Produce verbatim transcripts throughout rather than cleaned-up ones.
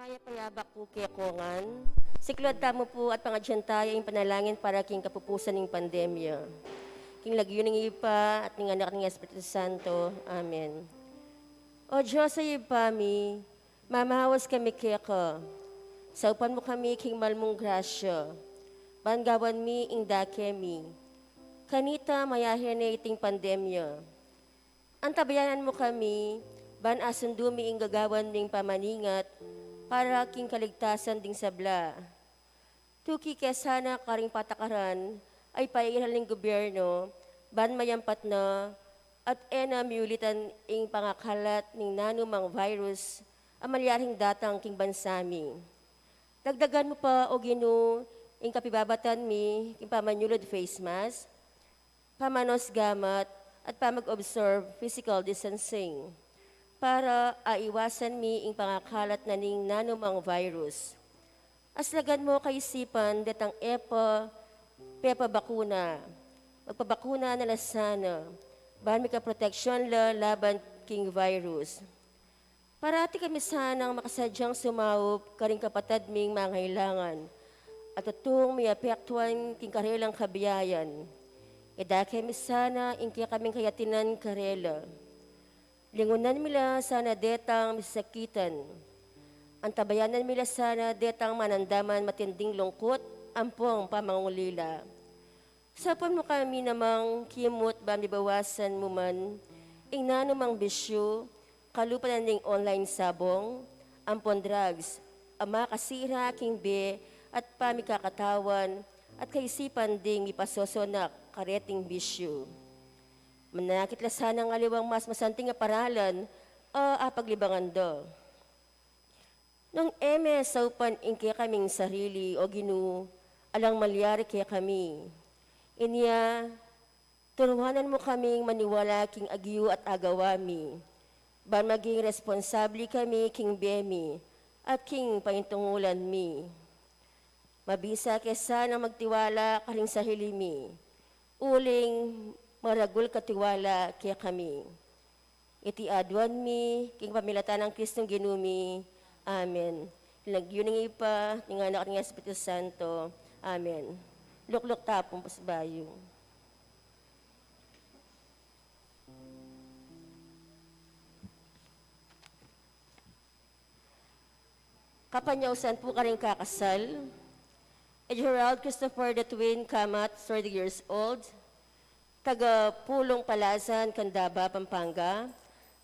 Mayap a yabak pu kekongan. Siklaud tamu pu at pangadyan taya ing panalangin para king kapupusan ning pandemya. King lagyu ning Ibpa at ning Anak at ning Espiritu Santo. Amen. O Dios a Ibpa mi, mamawas kami keka. Saupan mu kami king malmung grasya. Ban gawan mi ing dake mi. Kanita mayari ne iting pandemya. Antabayanan mu kami, ban asundu mi ing gagawan ming pamaningat para king kaligtasan ding sabla. Tuki ke sana karing patakaran a ipairal ning gobyerno, ban mayampat na at e na miulitan ing pangakalat ning nanumang virus a malyaring datang king bansa mi. Dagdagan mu pa, O Ginu, ing kapibabatan mi king pamanyulud face mask, pamanos gamat, at pamag-observe physical distancing para aiwasan mi ing pangakalat na ning nanumang virus. Aslagan mu kaisipan detang e pa pepabakuna. Magpabakuna na la sana, ban mikaproteksyon la laban king virus. Parati kami sanang makasadyang sumaup karing kapatad ming mangailangan at tutung miapektuan king karelang kabiayan. Idake mi sana ing kekaming kayatinan karela. Lingunan mi la sana detang misakitan. Antabayanan mi la sana detang manandaman matinding lungkut ampong pamangulila. Saupan mu kami namang kimut ban mibawasan mu man ing nanumang bisyu, kalupa na ning online sabong ampon drugs, a makasira king bie at pamikakatawan at kaisipan ding mipasosonak kareting bisyu. Manakit la sanang aliwang mas masanting a paralan a apaglibangan da. Nung e me saupan ing kekaming sarili, O Ginu, alang malyari kekami. Inya, turuanan mu kaming maniwala king agyu at agawa mi, ban maging responsable kami king bie mi at king paintungulan mi. Mabisa ke sanang magtiwala karing sarili mi, uling maragul kang tiwala kekami. Iti aduan mi king pamilatan nang Kristong Ginu mi. Amen. King lagyu ning Ibpa, ning Anak, ning Espiritu Santo. Amen. Lukluk ta pung pasibayu. Kapanyausan pu karing kakasal. E Gerald Christopher de Twin Camat, thirty years old, taga Pulong Palasan, Candaba, Pampanga.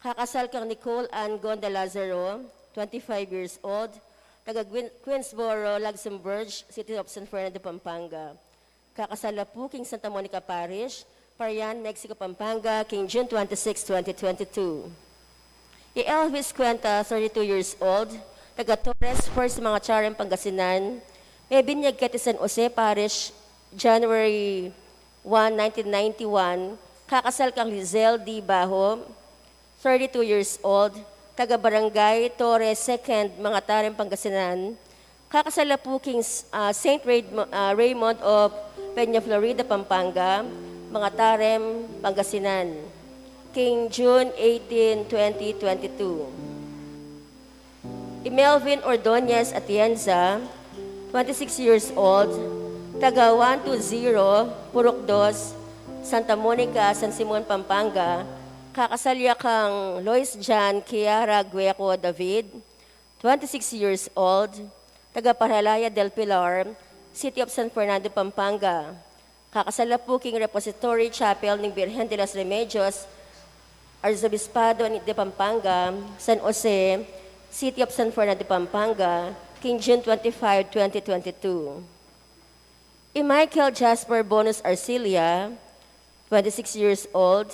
Kakasal kang Nicole Ann Gonda Lazaro, twenty-five years old, taga Gwin-, Queensboro, Luxembourg, City of San Fernando, Pampanga. Kakasal la pu king Santa Monica Parish, Parian, Mexico, Pampanga, king June twenty-six, twenty twenty-two. I Elvis Cuenta, thirty-two years old, taga Torres First, Mangacharan, Pangasinan, mebinyag keti San Jose Parish, January one, nineteen ninety-one, kakasal kang Lizelle D. Bajo, thirty-two years old, taga Barangay Torres Second, Mangatarem, Pangasinan. Kakasal la pu king, ah, Saint Raymond, ah, Raymond of Peña Florida, Pampanga, Mangatarem, Pangasinan, king June eighteen, twenty twenty-two. I Melvin Ordonez Atienza, twenty-six years old, taga one two zero, Purok Dos, Santa Monica, San Simon, Pampanga, kakasal ya kang Lois Jan Kiara Gueco David, twenty-six years old, taga Paralaya del Pilar, City of San Fernando, Pampanga. Kakasal la pu king Repository Chapel ning Birhen de los Remedios, Arzobispado de Pampanga, San Jose, City of San Fernando, Pampanga, king June twenty-five, twenty twenty-two. I Michael Jasper Bonus Arcilia, twenty-six years old,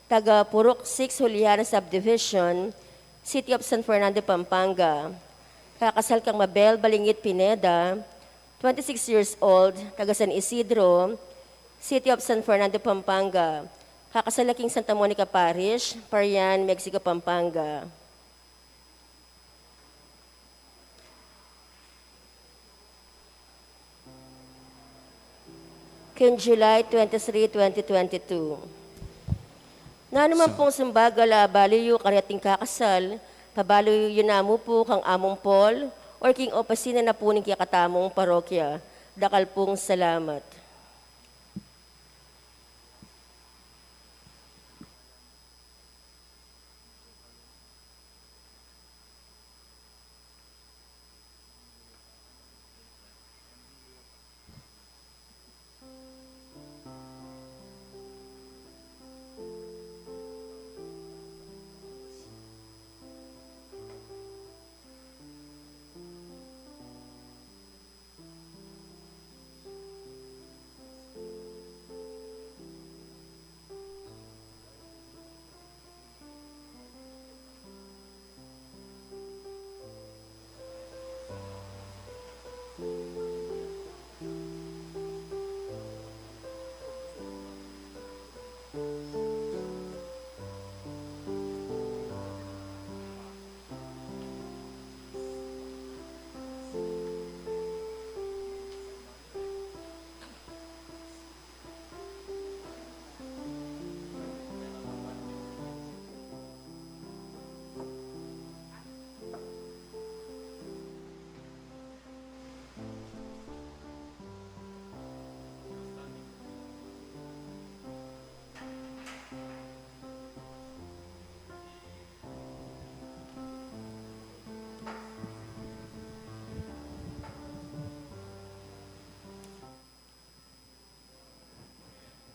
taga Purok six Juliana Subdivision, City of San Fernando, Pampanga. Kakasal kang Mabel Balingit Pineda, twenty-six years old, taga San Isidro, City of San Fernando, Pampanga. Kakasal la king Santa Monica Parish, Parian, Mexico, Pampanga. King July twenty-three, twenty twenty-two. Nanu man pung sumbagal a abali yu kareting kakasal, Pabalu yu namu pu kang Among Paul or king opisina na pu ning kekatamung parokya. Dakal pung salamat.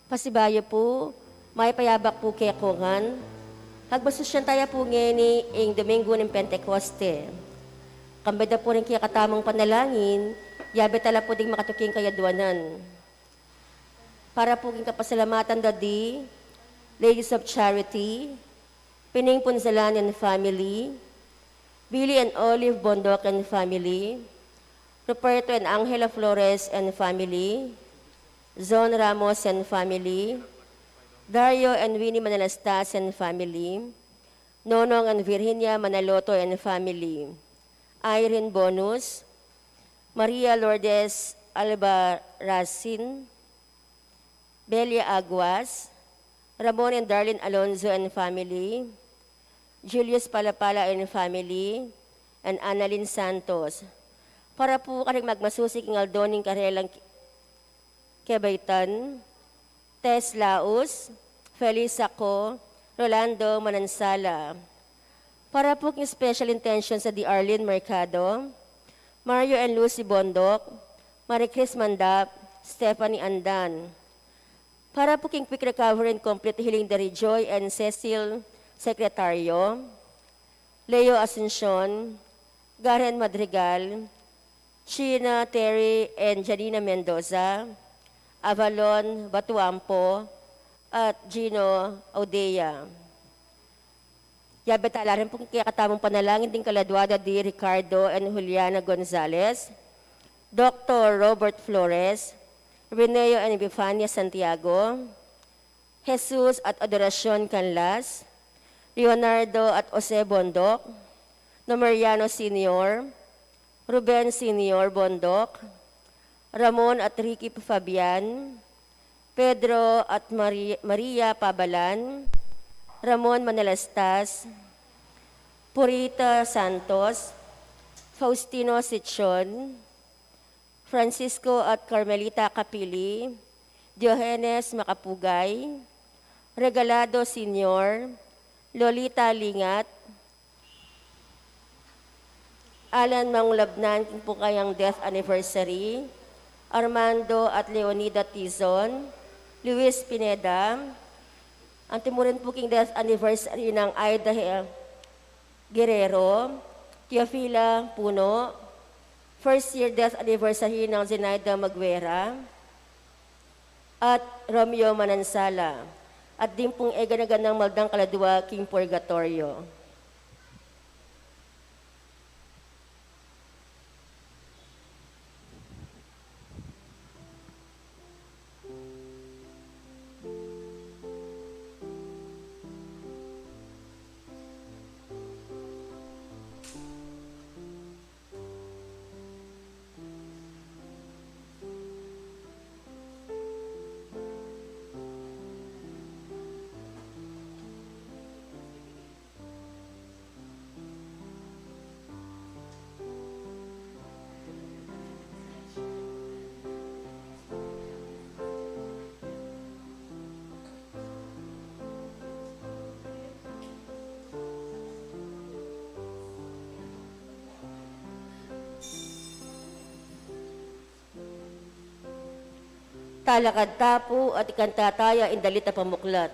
Pasibayu pu, mayap a yabak pu kekongan. Pagmasusyan taya pu ngeni ing Domingo ning Pentecoste. Kambe da pu ring kekatamung panalangin, yabe tala pu ding makatuking kayadwanan. Para pu king kapasalamatan da di Ladies of Charity, Pining Punzalan and family, Billy and Olive Bondoc and family, Ruperto and Angela Flores and family, Zon Ramos and family, Dario and Winnie Manalastas and family, Nonong and Virginia Manaloto and family, Irene Bonus, Maria Lourdes Albarracin, Belia Aguas, Ramon and Darlene Alonzo and family, Julius Palapala and family, and Annalyn Santos. Para pu karing magmasusi king aldo ning karelang kebaitan, Tess Laus, Felisa Co, Rolando Manansala. Para pu king special intentions a di Arlene Mercado, Mario and Lucy Bondoc, Marie Chris Mandap, Stephanie Andan. Para pu king quick recovery and complete healing da Rejoy and Cecil Secretario, Leo Asuncion, Garen Madrigal, China Terry and Janina Mendoza, Avalon Batuampo, at Gino Audea. Yabe tala rin pu king kekatamung panalangin ding kaladwa da di Ricardo and Juliana Gonzalez, Doktor Robert Flores, Reneo and Bifania Santiago, Jesus at Adoracion Canlas, Leonardo at Jose Bondoc, Nomeriano Senior, Ruben Senior Bondoc, Ramon at Ricky Fabian, Pedro at Mari-, Maria Pabalan, Ramon Manalastas, Purita Santos, Faustino Sichon, Francisco at Carmelita Capili, Diogenes Macapugay, Regalado Senior, Lolita Lingat, Alan Mangulabnan, king pu kayang death anniversary, Armando at Leonida Tizon, Luis Pineda, anti mu rin pu king death anniversary nang Aida He-, Guerrero, Teofila Puno, first year death anniversary nang Zenaida Maguera, at Romeo Manansala, at ding pung e gana-ganang maldang kaladwa king purgatoryo. Talakad ta pu at ikanta taya ing dalit a pamuklat.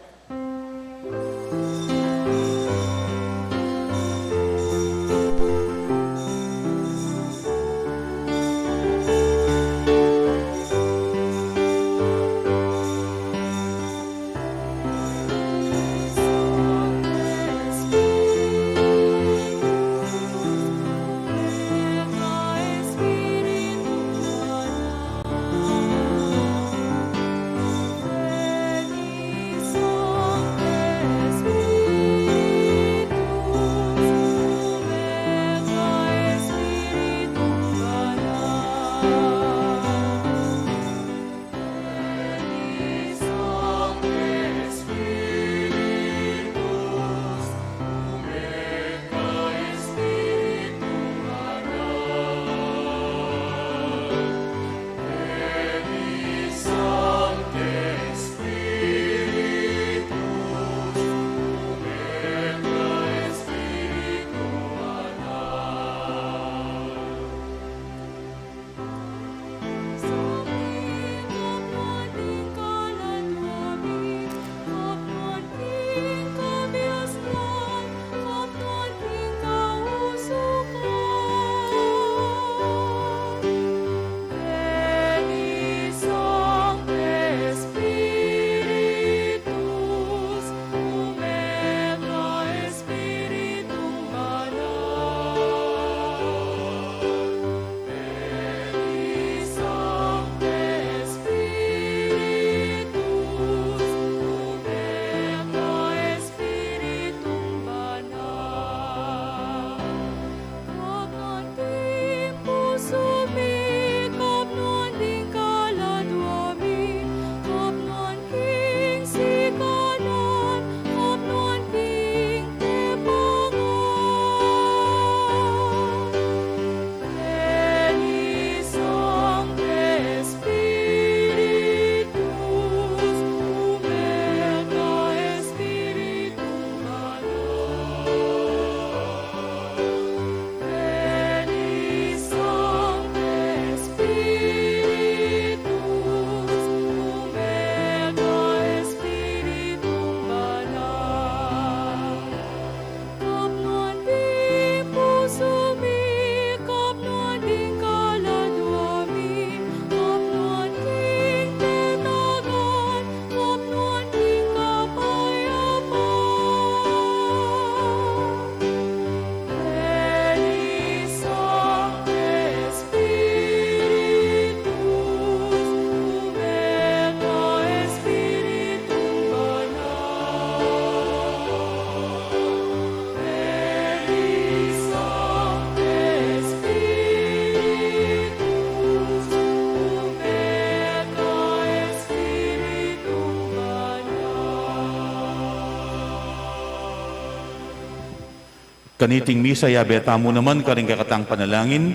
Kaniting misa, yabe tamu naman karing kekatang panalangin,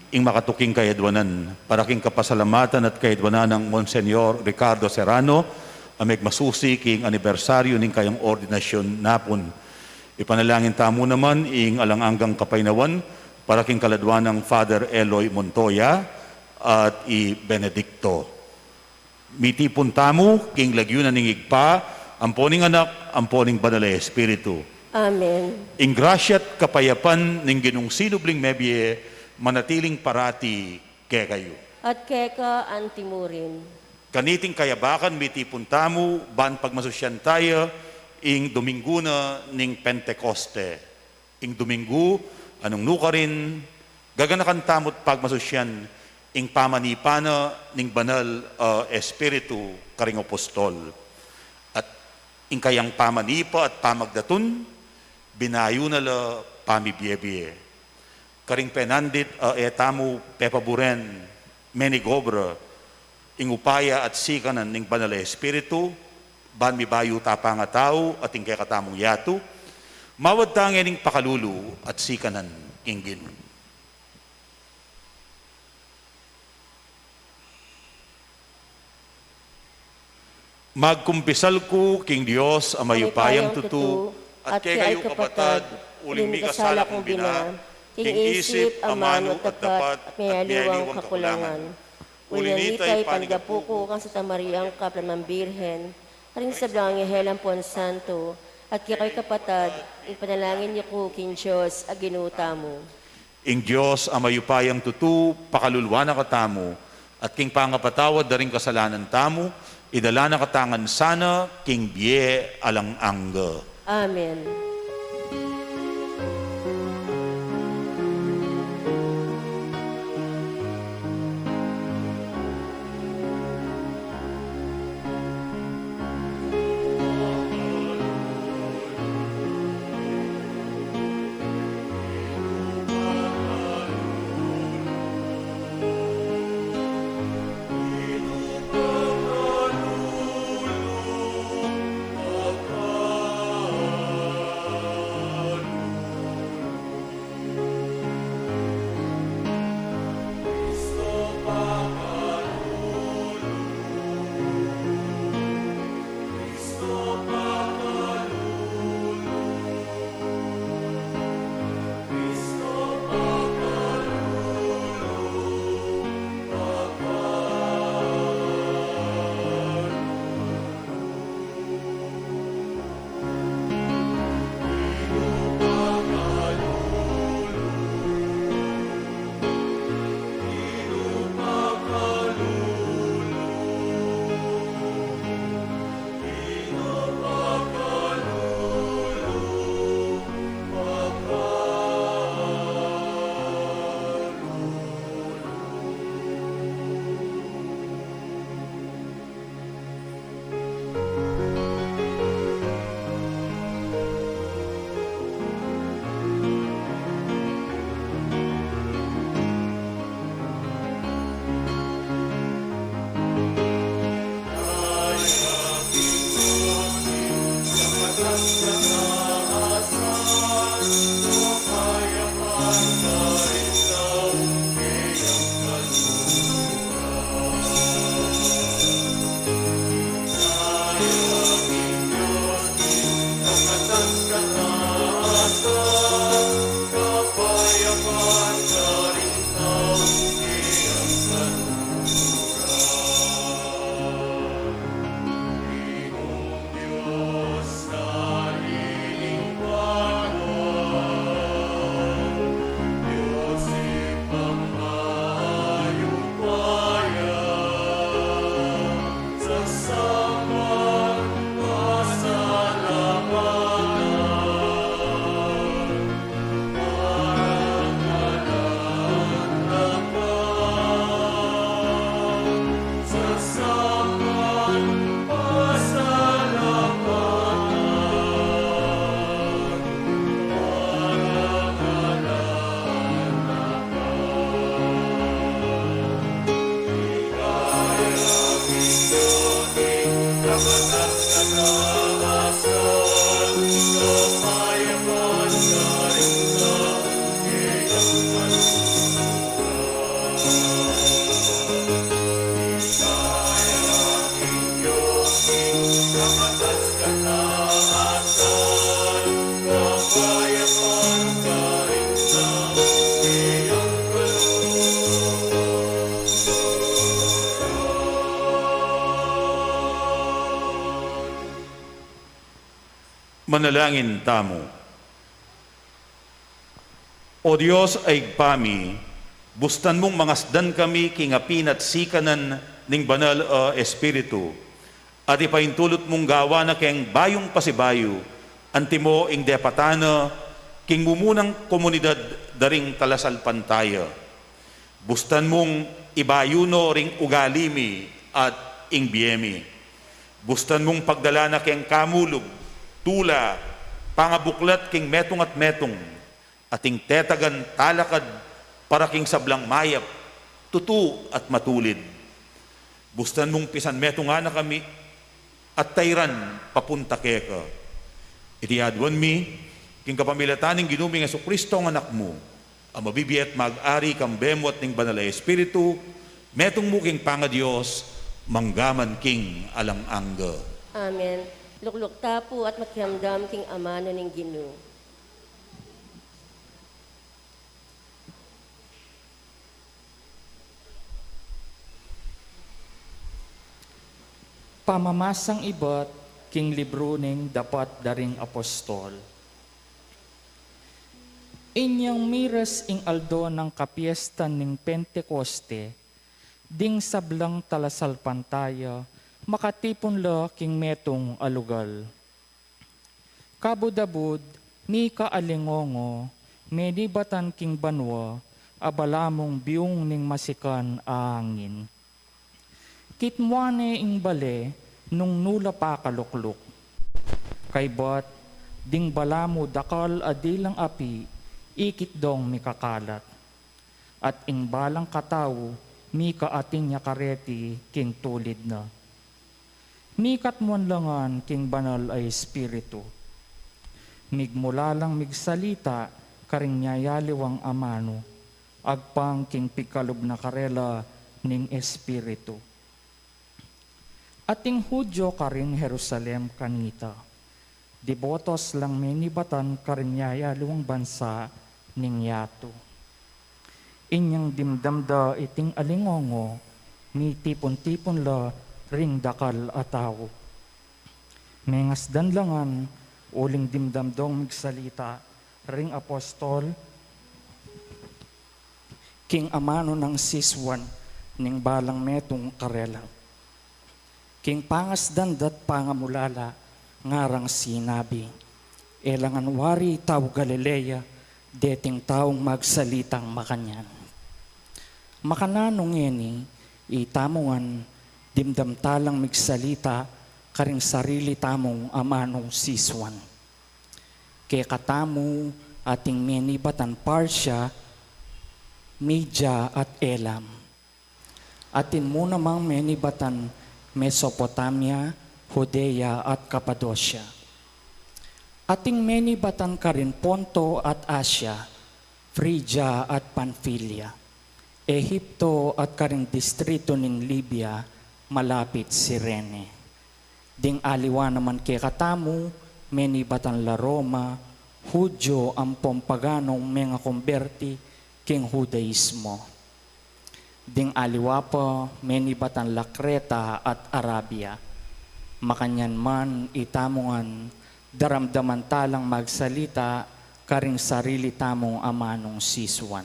ing makatuking kayadwanan, para king kapasalamatan at kayadwanan nang Monseñor Ricardo Serrano, a megmasusi king anibersaryu ning kayang ordinasyun napun. Ipanalangin tamu naman ing alang anggang kapaynawan, para king kaladwa nang Father Eloy Montoya at i Benedicto. Mitipun tamu king lagyu na ning Ibpa, ampo ning Anak, ampo ning Banal a Espiritu. Amen. Ing grasya't kapayapan ning Ginung sinubling mebie, manatiling parati kekayu. At keka antimurin. Kaniting kayabakan mitipun tamu, ban pagmasusyan taya ing Dominggu na ning Pentekoste. Ing Dominggu a nung nukarin, gaganakan tamu't pagmasusyan ing pamanipa na ning Banal a Espiritu karing apostol. At ing kayang pamanipa at pamagdatun, binayu na la pamibiebie. Karing penandit a e tamu pepaburen, menigobra ing upaya at sikanan ning Banal a Espiritu, ban mibayu ta pangatau at ing kekatamung yatu, mawad ta ngening pakalulu at sikanan king Ginu. Magkumpisal ku king Dios a mayupayang tutu, at kekayu kapatad, uling mikasala kung bina, king isip, amanu, at dapat, at miyaliwang kakulangan. Uli nita, ipanigapu ku kang Santa Mariang kaplan mang Birhen, karing sablang anghel ampon santo, at kekayu kapatad, ipanalangin yu ku king Dios a Ginu tamu. Ing Dios a mayupayang tutu, pakalulwan na katamu, at king pangapatawad da ring kasalanan tamu, idala na katamu ngan sana king bie alang angga. Amen. Manalangin tamu. O Dios a Ibpa mi, bustan mung mangasdan kami king api at sikanan ning Banal a Espiritu, at ipaintulut mung gawan na keng bayung pasibayu, antimo ing depatan na king mumunang komunidad da ring talasalpantaya. Bustan mung ibayu no ring ugali mi at ing bie mi. Bustan mung pagdalan na keng kamulug, tula, pangabuklat king metung at metung, at ing tetagan talakad para king sablang mayap, tutu at matulid. Bustan mung pisanmetungan na kami at tairan papunta keka. Iti aduan mi king kapamilatan ning Ginu ming Jesucristong Anak mu, a mabibie at mag-ari kambe mu at ning Banal a Espiritu, metung mu king pangaDios, mangga man king alang angga. Amen. Lukluk ta pu at makiramdam king amanu ning Ginu. Pamamasang ibat king libru ning dapat da ring apostol. Inyang miras ing aldo nang kapiestan ning Pentekoste, ding sablang talasalpantaya makatipun la king metung a lugal. Kabud-abud, mika alingongo, menibatan king banua, a balamu biung ning masikan a angin. Kitmuan ne ing bale nung nu la pa kalukluk. Kaybat, ding balamu dakal a dilang api, ikit dong mikakalat. At ing balang katau, mika atin ya kareti king tulid na. Mikatmuan la ngan king Banal a Espiritu. Migmula lang migsalita karing miyayaliwang amanu, agpang king pigkalub na karela ning Espiritu. Ating Judio karin Jerusalem kanita, debotos lang menibatan karing miyayaliwang bansa ning yatu. Inyang dimdam da iting alingongo, mitipun-tipun la ring dakal a tau. Mengasdan la ngan uling dimdam dong migsalita ring apostol king amanu nang sisuan ning balang metung karela. King pangasdan da't pangamulala, ngarang sinabi, "E la ngan wari taga Galilea deting taung magsalitang makanyan?" Makananu ngeni, itamu ngan dimdam ta lang migsalita karing sarili tamung amanung sisuan. Kekatamu ating menibatan Partia, Media at Elam. Atin mu namang menibatan Mesopotamia, Judea at Kapadosia. Ating menibatan karin Ponto at Asia, Frigia at Panfilia, Ehipto at karing distritu ning Libia, malapit Cirene. Ding aliwa naman kekatamu, menibatan la Roma, Judio ampong paganong mengakomberti king Judaismo. Ding aliwa pa, menibatan la Kreta at Arabia. Makanyan man, itamu ngan daramdaman ta lang magsalita karing sarili tamung amanung sisuan.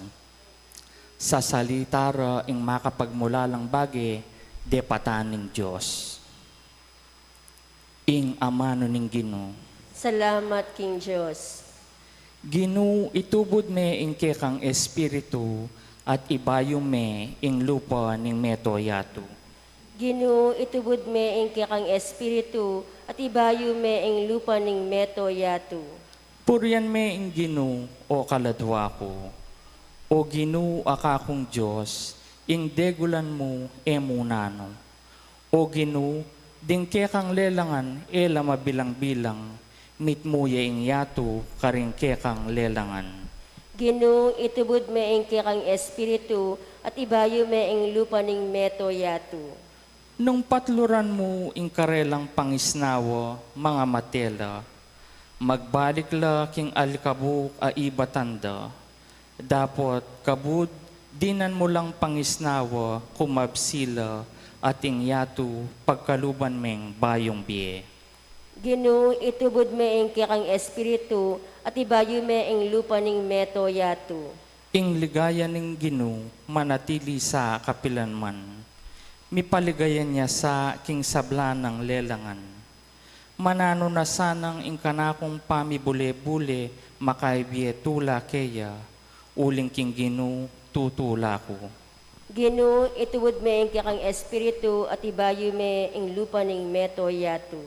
Sasalita ra ing makapagmulalang bage depata ning Dios. Ing amanu ning Ginu. Salamat king Dios. Ginu, itubud me ing kekang espiritu at ibayu me ing lupa ning meto yatu. Ginu, itubud me ing kekang espiritu at ibayu me ing lupa ning meto yatu. Purian me ing Ginu, o kaladua ku. O Ginu, a kakung Dios, ing degulan mu e mu nanu. O Ginu, ding kekang lelangan e la mabilang-bilang, mitmu ya ing yatu karing kekang lelangan. Ginu, itubud me ing kekang espiritu at ibayu me ing lupa ning meto yatu. Nung patluran mu ing karelang pangisnawa, mangamate la, magbalik la king alikabuk a ibatan da. Dapot kabud dinan mu lang pangisnawa, kumabsi la, at ing yatu pagkaluban meng bayung bie. Ginu, itubud me ing kekang espiritu at ibayu me ing lupa ning meto yatu. Ing ligaya ning Ginu manatili sa kapilan man. Mipaligayan ya sa king sabla nang lelangan. Mananu na sanang ing kanakung pamibule-bule makaibie tula keya, uling king Ginu tutula ku. Ginu, itubud me ing kekang espiritu at ibayu me ing lupa ning meto yatu.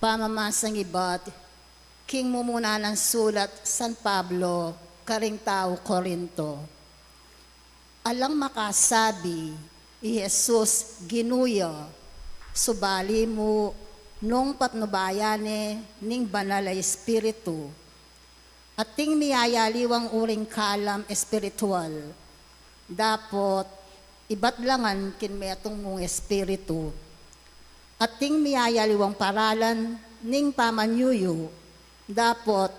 Pamamasang ibat king mumuna nang sulat San Pablo karing tau Corinto. Alang makasabi i Jesus Ginu ya, subali mu nung patnubayan ne ning Banal a Espiritu. Ating miyayaliwang uring kalam espiritual, dapot ibat la ngan king metung mung espiritu. Ating miyayaliwang paralan ning pamanyuyu, dapot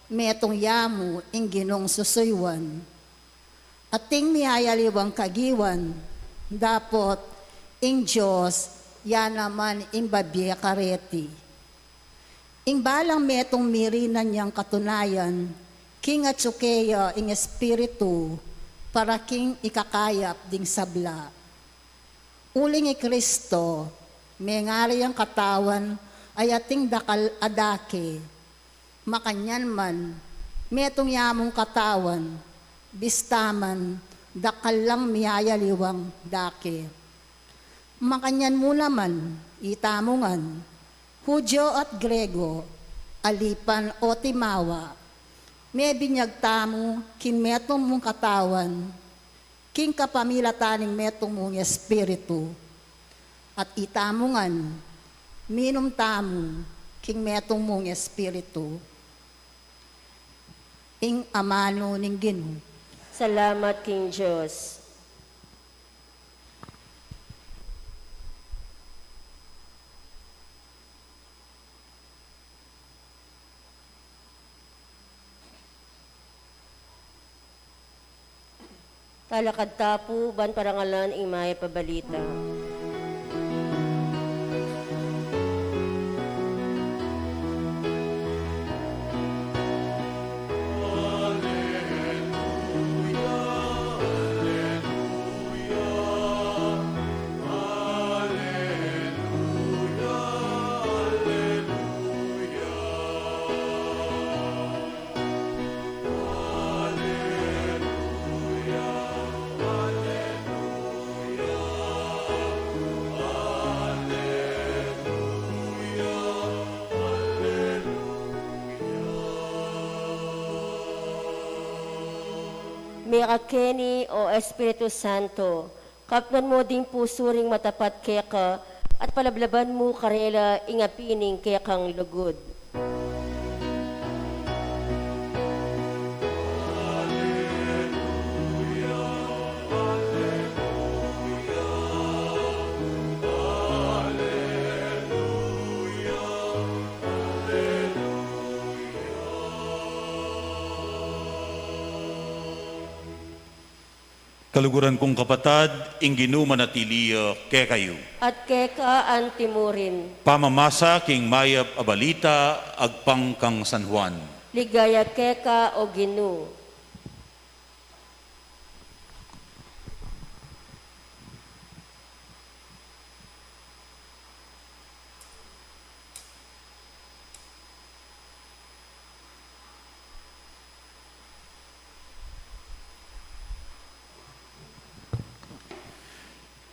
metung ya mu ing Ginung susuyuan. Ating miyayaliwang kagiwan, dapot ing Dios ya naman ing babie kareti. Ing balang metung mirinan yang katunayan, king atsu keya ing Espiritu para king ikakayap ding sabla. Uling i Kristo, mengari yang katawan, ay ating dakal a dake. Makanyan man, metung ya mung katawan, bista man, dakal lang miyayaliwang dake. Makanyan mu naman, itamu ngan, Hudyo at Grego, alipan o timawa, mebinyag tamu king metung mung katawan, king kapamilatan ning metung mung Espiritu, at itamu ngan, minum tamu king metung mung Espiritu. Ing amanu ning Ginu. Salamat king Dios. Talakad ta pu ban parangalan ing mayap a balita. Mekakeni, o Espiritu Santo, kapnan mu ding pusu ring matapat keka, at palablaban mu karela ing api ning kekang lugud. Kaluguran kung kapatad, ing Ginu manatili ya kekayu. At keka anti mu rin. Pamamasa king mayap a balita agpang kang San Juan. Ligaya keka, o Ginu.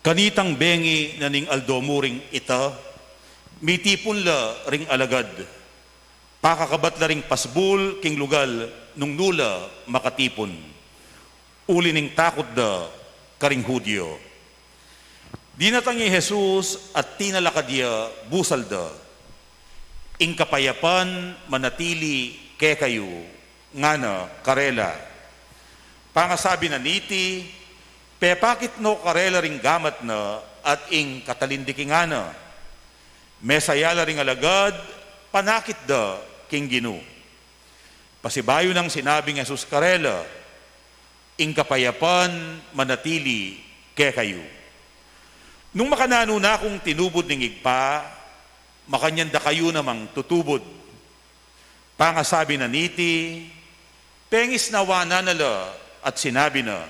Kanitang bengi na ning aldo mu ring ita, mitipun la ring alagad. Pakakabat la ring pasbul king lugal nung nu la makatipun, uli ning takut da karing Judio. Dinatang i Jesus at tinalakad ya, busal da, "Ing kapayapan manatili kekayu," ngana karela. Pangasabi na niti, pepakit no karela ring gamat na at ing katalindiki ngana. Mesaya la ring alagad, panakit da king Ginu. Pasibayu nang sinabi nang Jesus karela, "Ing kapayapan manatili kekayu. Nung makananu na kung tinubud ning Ibpa, makanyan da kayu namang tutubud." Pangasabi na niti, pengisnawan na la at sinabi na,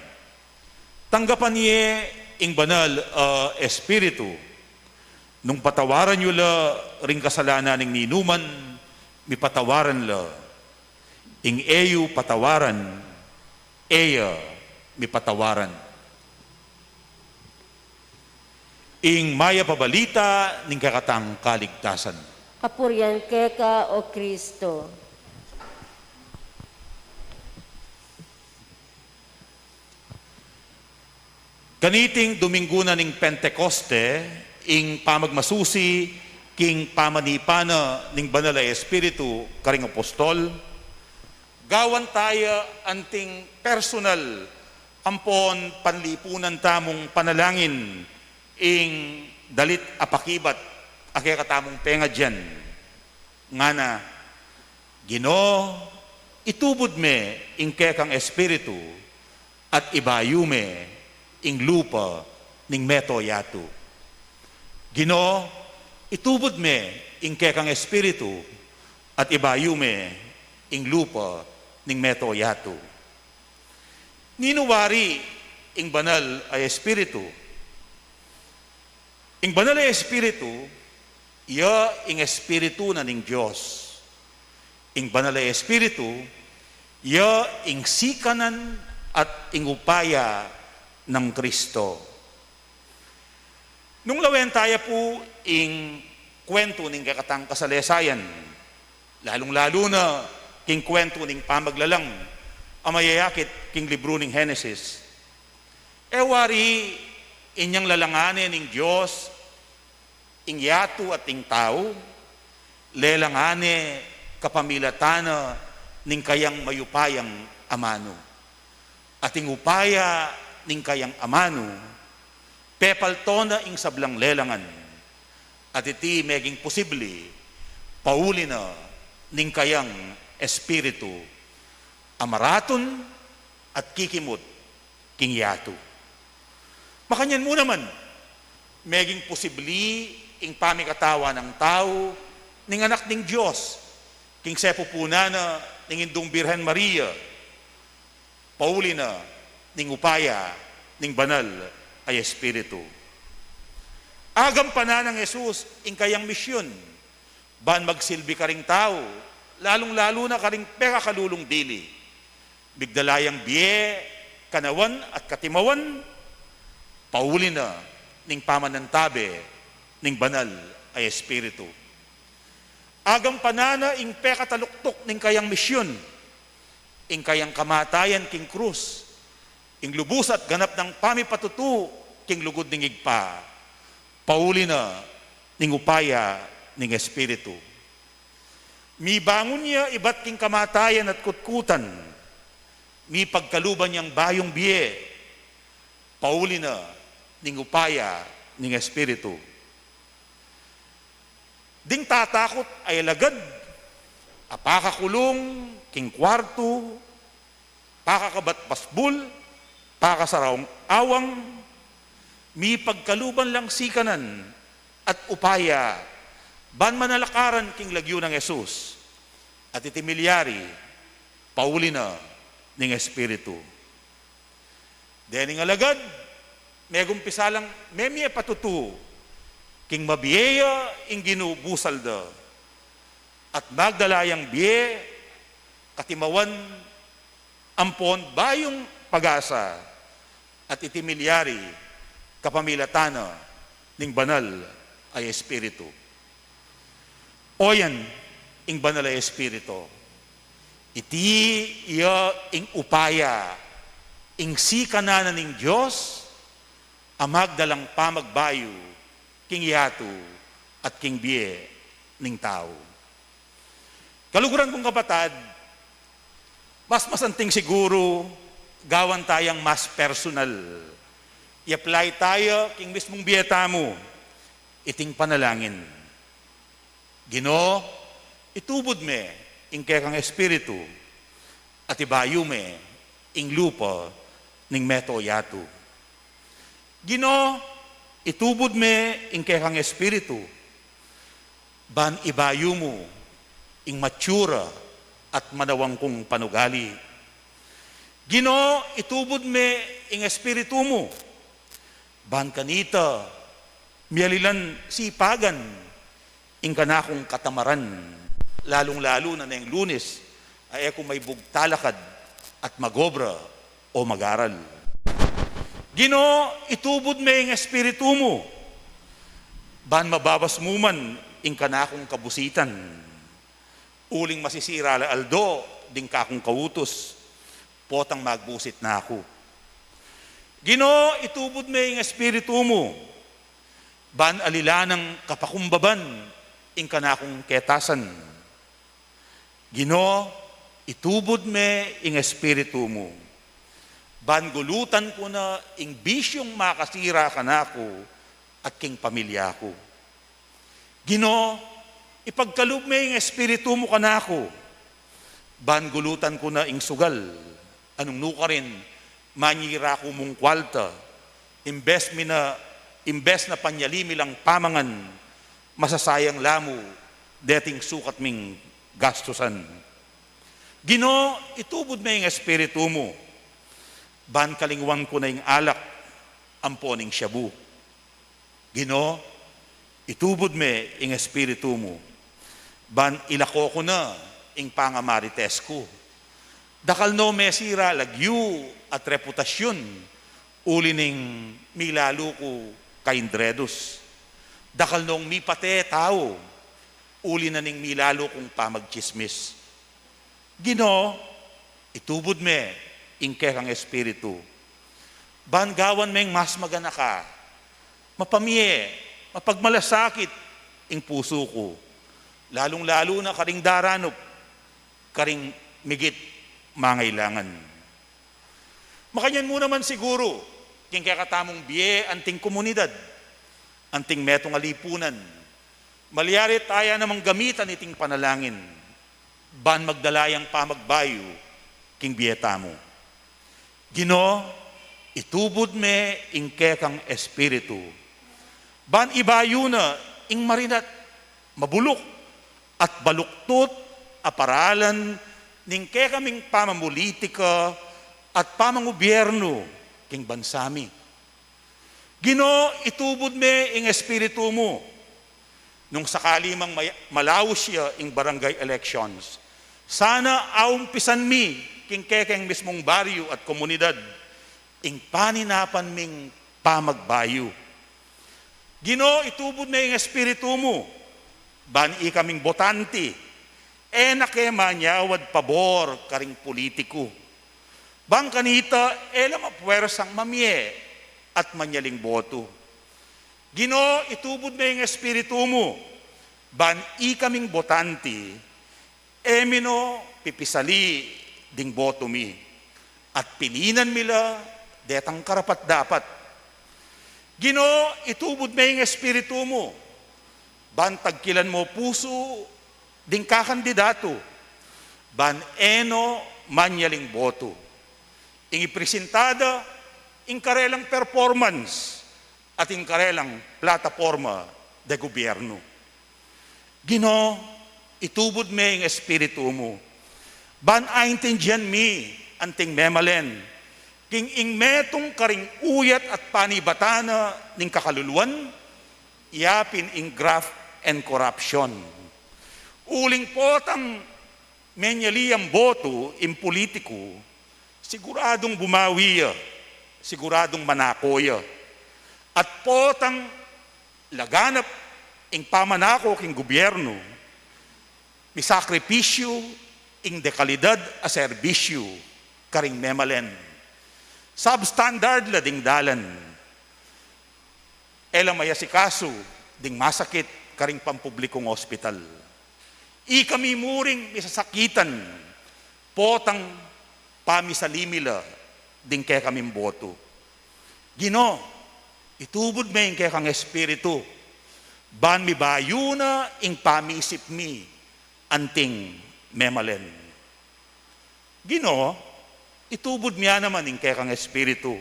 "Tanggapan ye ing Banal a Espiritu. Nung patawaran yu la ring kasalanan ning ninuman, mipatawaran la. Ing e yu patawaran, e ya mipatawaran." Ing mayap a balita ning kekatang kaligtasan. Kapurian keka, o Kristo. Kaniting Dominggu na ning Pentekoste, ing pamagmasusi king pamanipan na ning Banal a Espiritu karing apostol, gawan taya anting personal ampon panlipunan tamung panalangin ing dalit a pakibat a kekatamung pengadyan. Ngana, "Ginu, itubud me ing kekang Espiritu, at ibayu me ing lupa ning meto yatu. Ginu, itubud me ing kekang espiritu, at ibayu me ing lupa ning meto yatu. Ninu wari ing banal a espiritu? Ing banal a espiritu, iya ing espiritu na ning Dios. Ing banal a espiritu, iya ing sikanan at ing upaya nang Kristo. Nung lawen taya pu ing kwentu ning kekatang kasalesayan, lalung-lalu na king kwentu ning pamaglalang a mayayakit king libru ning Henesis, e wari inyang lalangan ne ning Dios ing yatu at ing tau, lelangan ne kapamilatan na ning kayang mayupayang amanu. At ing upaya ning kayang amanu, pepalto na ing sablang lelangan. At iti meging posibli, pauli na ning kayang espiritu a maratun at kikimut king yatu. Makanyan mu naman, meging posibli ing pamikatawan nang tau ning Anak ning Dios king sepupunan na ning Indung Birhen Maria, pauli na ning upaya ning banal a espiritu. Agampanan nang Jesus ing kayang misyun ban magsilbi karing tau, lalung-lalu na karing pekakalulung dili. Migdala yang bie, kanawan at katimawan, pauli na ning pamanantabe ning banal a espiritu. Agampanan na ing pekataluktuk ning kayang misyun, ing kayang kamatayan king krus, ing lubus at ganap nang pamipatutu king lugud ning Ibpa, pauli na ning upaya ning Espiritu. Mibangun ya ibat king kamatayan at kutkutan, mipagkaluban yang bayung bie, pauli na ning upaya ning Espiritu. Ding tatakut a alagad a pakakulung king kuartu, pakakabat basbul, pakasaraung awang, mipagkaluban lang sikanan at upaya ban manalakaran king lagyu nang Jesus, at iti milyari, pauli na ning Espiritu. Dening alagad, megumpisa lang memie patutu king mabie ya ing Ginu busal da, at magdala yang bie, katimawan, ampon bayung pag-asa, at iti milyari kapamilatan na ning banal a Espiritu. Oyan ing banal a Espiritu. Iti iya ing upaya, ing sikanan na ning Dios a magdalang pamagbayu king yatu at king bie ning tau. Kaluguran kung kapatad, mas masanting siguru gawan tayang mas personal. I-apply taya king mismung bie tamu iting panalangin. Ginu, itubud me ing kekang Espiritu, at ibayu me ing lupa ning meto yatu. Ginu, itubud me ing kekang Espiritu, ban ibayu mu ing matsura at manawang kung panugali. Ginu, itubud me ing Espiritu mu, ban kanita miyalilan sipagan ing kanakung katamaran, lalung-lalu na neng Lunes, a e ku maibugtalakad at magobra o magaral. Ginu, itubud me ing Espiritu mu, ban mababas mu man ing kanakung kabusitan. Uling masisira la aldo ding kakung kautus, potang magbusit na ku. Ginu, itubud me ing Espiritu mu, ban alilan nang kapakumbaban ing kanakung ketasan. Ginu, itubud me ing Espiritu mu, ban gulutan ku na ing bisyung makasira kanaku at king pamilya ku. Ginu, ipagkalub me ing Espiritu mu kanaku, ban gulutan ku na ing sugal a nung nukarin Manyira ku mung kwalta, imbes mi na, imbes na panyali mi lang pamangan, masasayang la mu deting sukat ming gastusan. Ginu, itubud me ing Espiritu mu, ban kalingwan ku na ing alak ampo ning shabu. Ginu, itubud me ing Espiritu mu, ban ilako ku na ing pangamarites ku. Dakal no mesira lagyu at reputasyun, uli ning milalu ku kaindredus. Dakal nong mipate tau, uli na ning milalu kung pamagtsismis. Ginu, itubud me ing kekang Espiritu, ban gawan meng mas maganaka, mapamie, mapagmalasakit ing pusu ku, lalung-lalu na karing daranup, karing migit mangailangan. Makanyan mu naman siguru king kekatamung bie anting komunidad, anting metung a lipunan, malyari taya namang gamitan iting panalangin ban magdala yang pamagbayu king bie tamu. Ginu, itubud me ing kekang Espiritu, ban ibayu na ing marinat, mabuluk, at baluktut a paralan ning kekaming pamamulitika at pamangubiernu king bansa mi. Ginu, itubud me ing Espiritu mu. Nung sakali mang may-, malaus ya ing barangay elections, sana aumpisan mi king kekeng mismung baryu at komunidad ing paninapan ming pamagbayu. Ginu, itubud me ing Espiritu mu, ban ikaming botanti, e na ke manyawad pabor karing pulitiku. Bang kanita, e la mapuersang mamie at manyaling botu. Ginu, itubud me ing Espiritu mu, ban ikaming botanti, e mi no pipisali ding botu mi, at pilinan mi la detang karapat-dapat. Ginu, itubud me ing Espiritu mu, ban tagkilan mo pusu ding kakandidatu, ban e no manyaling botu. Ing ipresentada, ing karelang performance, at ing karelang plataporma de gubiernu. Ginu, itubud me ing Espiritu mu, ban aintindian mi anting memalen king ing metung karing uyat at panibatan na ning kakaluluan, yapin ing graft and corruption. Uling potang menyali yang botu ing pulitiku, siguradung bumawi ya, siguradung manako ya. At potang laganap ing pamanako king gubiernu, misakripisyu ing dekalidad a serbisyu karing memalen. Substandard la ding dalan. E la mayasikasu ding masakit karing pampublikung ospital. Ikami mu ring misasakitan, potang pamisali mi la ding kekaming botu. Ginu, itubud me ing kekang Espiritu, ban mibayu na ing pamisip mi anting memalen. Ginu, itubud mi ya naman ing kekang Espiritu.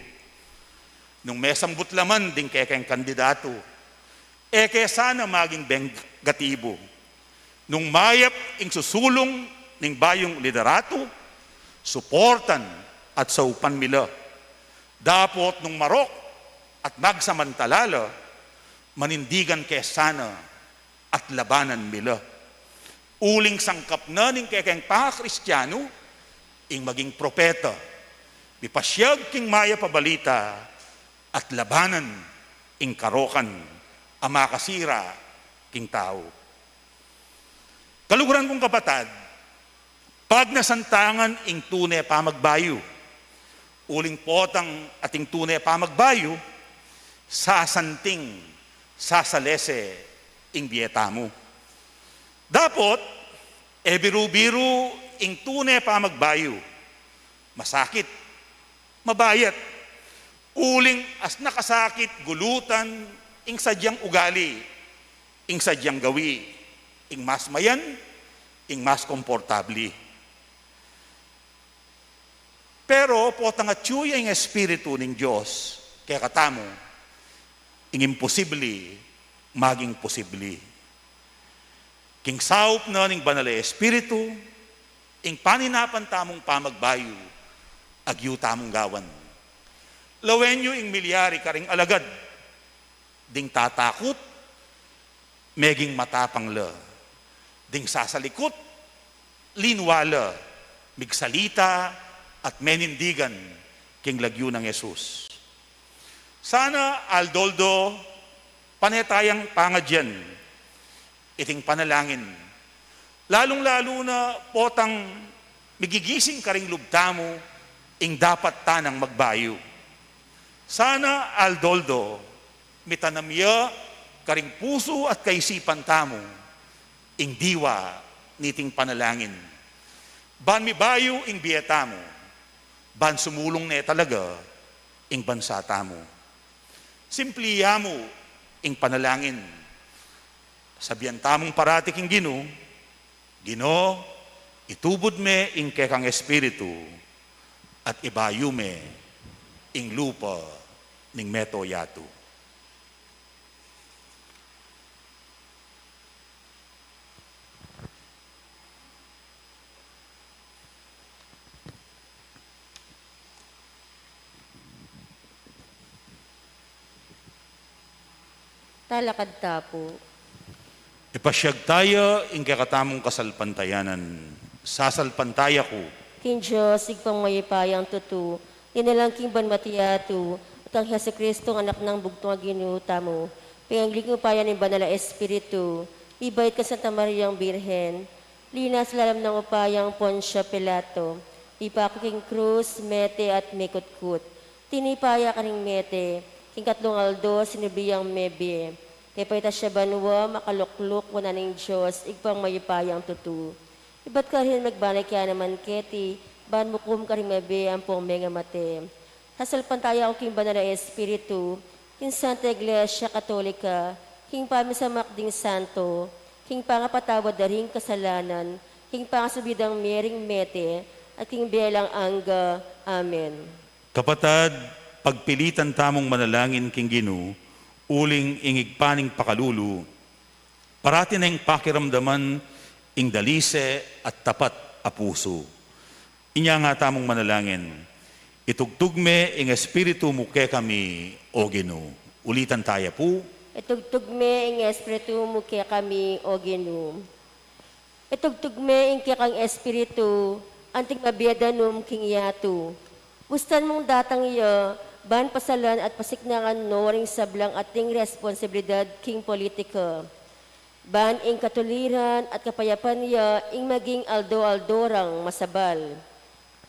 Nung mesambut la man ding kekeng kandidatu, e ke sana maging bengatibu. Nung mayap ing susulung ning bayung lideratu, suportan at saupan mi la. Dapot nung marok at magsamantala la, manindigan ke sana at labanan mi la. Uling sangkap na ning kekeng pakakristianu ing maging propeta, mipasyag king mayap a balita, at labanan ing karokan a makasira king tau. Kaluguran kung kapatad, pagnasantangan ing tune pamagbayu. Uling potang ating tune pamagbayu, sasanting, sasalese ing bie tamu. Dapot, e biru-biru ing tune pamagbayu. Masakit, mabayat, uling as nakasakit gulutan ing sadyang ugali, ing sadyang gawi, ing mas mayan, ing mas komportabli. Pero potang atyu ya ing Espiritu ning Dios kekatamu, ing imposibli maging posibli. King saup na ning Banal a Espiritu, ing paninapan tamung pamagbayu agyu tamung gawan. Lawen yu ing milyari karing alagad ding tatakut, meging matapang la. Ding sasalikut, linwa la, migsalita at menindigan king lagyu nang Jesus. Sana aldo-aldo pane tayang pangadyan iting panalangin. Lalung-lalu na potang migigising karing lub tamu ing dapat tanang magbayu. Sana aldo-aldo mitanam ya karing pusu at kaisipan tamu ing diwa niting panalangin. Ban mibayu ing bie tamu, ban sumulung ne talaga ing bansa tamu. Simplihan mu ing panalangin. Sabian tamung parati king Ginu, Ginu, itubud me ing kekang Espiritu, at ibayu me ing lupa ning meto yatu. Talakad ta pu. Ipasyag taya ing kekatamung kasalpantayanan. Sasalpantaya ku king Dios, Ibpang mayupayang tutu, linalang king banua at yatu, at kang Jesucristo, Anak nang bugtung a Ginu tamu, pengagli king upaya ning Banal a Espiritu, mibait kang Santa Mariang Birhen, linas lalam nang upayang Poncio Pilato, mipaku king krus, mete at mikutkut. Tinipa ya karing mete, king katlung aldo sinubli yang mebie. Mipaitas ya banua, makalukluk wanan ning Dios, Ibpang mayupayang tutu. Ibat karin megbalik ya naman keti, ban mukum karing mebie ampong mengamate. Sasalpantaya ku king Banal a Espiritu, king Santa Iglesia Katolika, king pamisamak ding santo, king pangapatawad da ring kasalanan, king pangasubli dang mie ring mete, at king bie alang angga. Amen. Kapatad, pagpilitan tamung manalangin king Ginu, uling ing Ibpa ning pakalulu, parati neng pakiramdaman ing dalise at tapat a pusu. Inya nga tamung manalangin, itugtug me ing Espiritu mu kekami, O Ginu. Ulitan taya pu. Itugtug me ing Espiritu mu kekami, O Ginu. Itugtug me ing kekang Espiritu, anting mabie danum king yatu. Bustan mung datang ya, ban pasalan at pasiknangan no ring sablang ating responsibilidad king politika. Ban ing katuliran at kapayapan ya ing maging aldo-aldo rang masabal.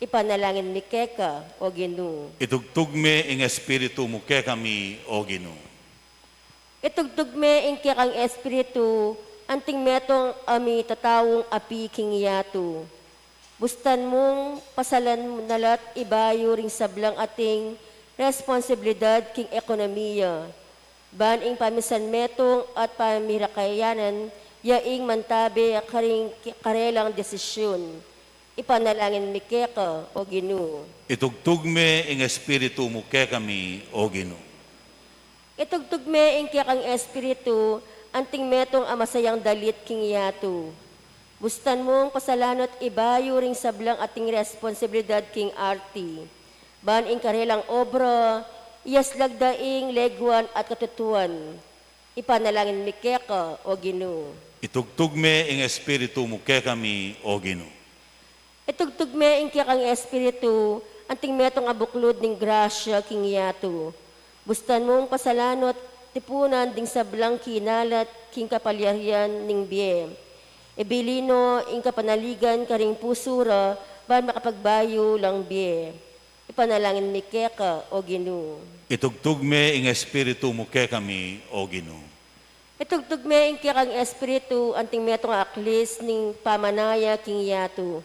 Ipanalangin mi keka, O Ginu. Itugtug me ing Espiritu mu kekami, O Ginu. Itugtug me ing kekang Espiritu, anting metung a mitataung api king yatu. Bustan mung pasalan na la't ibayu ring sablang ating responsibilidad king ekonomiya. Ban ing pamisan metung at pamirakayanan ya ing mantabe karing karelang desisyun. Ipanalangin mi keka, O Ginu. Itugtug me ing Espiritu mu kekami, O Ginu. Itugtug me ing kekang Espiritu, anting metung a masayang dalit king yatu. Bustan mung pasalan at ibayu ring sablang ating responsibilidad king arti. Ban ing karelang obra, iyaslag da ing leguan at katutuan. Ipanalangin mi keka, O Ginu. Itugtug me ing Espiritu mu kekami, O Ginu. Itugtug me ing kekang Espiritu, anting metung a buklud ning grasya king yatu. Bustan mung pasalan at tipunan ding sablang kinalat king kapalyarian ning bie. Ibilin no ing kapanaligan karing pusu ra, ban makapagbayu lang bie. Ipanalangin mi keka, O Ginu. Itugtug me ing Espiritu mu kekami, O Ginu. Itugtug me ing kekang Espiritu, anting metung a aklis ning pamanaya king yatu.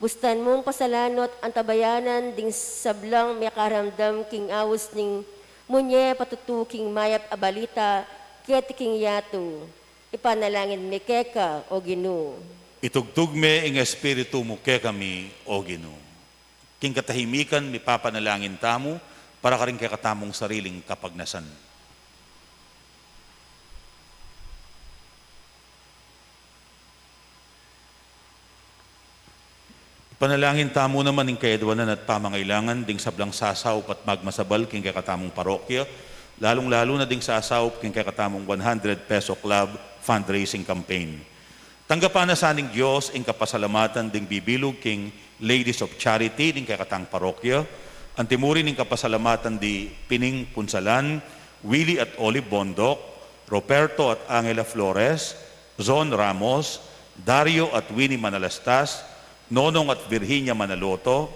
Bustan mung pasalan at antabayanan ding sablang mekaramdam king aus ning munye patutu king mayap a balita keti king yatu. Ipanalangin mi keka, O Ginu. Itugtug me ing Espiritu mu kekami, O Ginu. king katahimikan, mipapanalangin tamu para karing kekatamung sariling kapagnasan. Ipanalangin tamu naman ing kayadwanan at pamangailangan ding sablang sasaup at magmasabal king kekatamung parokya, lalung-lalu na ding sasaup king kekatamung one hundred peso club fundraising campaign. Tanggapan na sa ning Dios ing kapasalamatan ding bibilug king Ladies of Charity ding kekatang parokya, anti mu rin ing kapasalamatan di Pining Punsalan, Willie at Olive Bondoc, Roberto at Angela Flores, Zon Ramos, Dario at Winnie Manalastas, Nonong at Virginia Manaloto,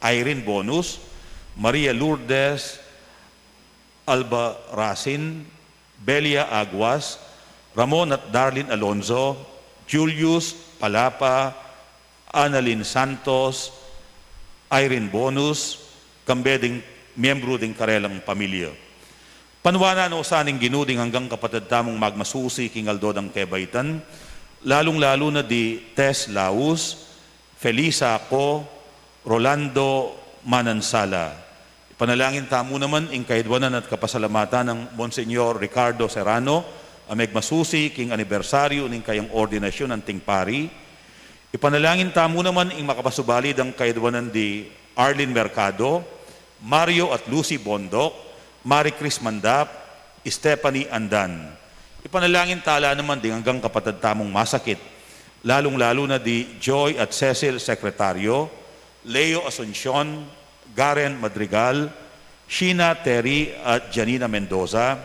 Irene Bonus, Maria Lourdes Albarracin, Belia Aguas, Ramon at Darlene Alonzo, Julius Palapa, Annalyn Santos, Irene Bonus, kambe ding miyembru ding karelang pamilya. Panuanan no sa ning Ginu ding anggang kapatad tamung magmasusi king aldo dang kebaitan, lalung-lalu na di Tess Laus, Felisa Ako, Rolando Manansala. Ipanalangin tamu naman ing kayadwanan at kapasalamatan nang Monsignor Ricardo Serrano, a megmasusi king anibersaryu ning kayang ordinasyun anting pari. Ipanalangin tamu naman ing makapasubali dang kayadwanan di Arlene Mercado, Mario at Lucy Bondoc, Marie Chris Mandap, Stephanie Andan. Ipanalangin tala naman ding anggang kapatad tamung masakit, lalung-lalu na di Joy at Cecil Secretario, Leo Asuncion, Garen Madrigal, Sheena Terry at Janina Mendoza,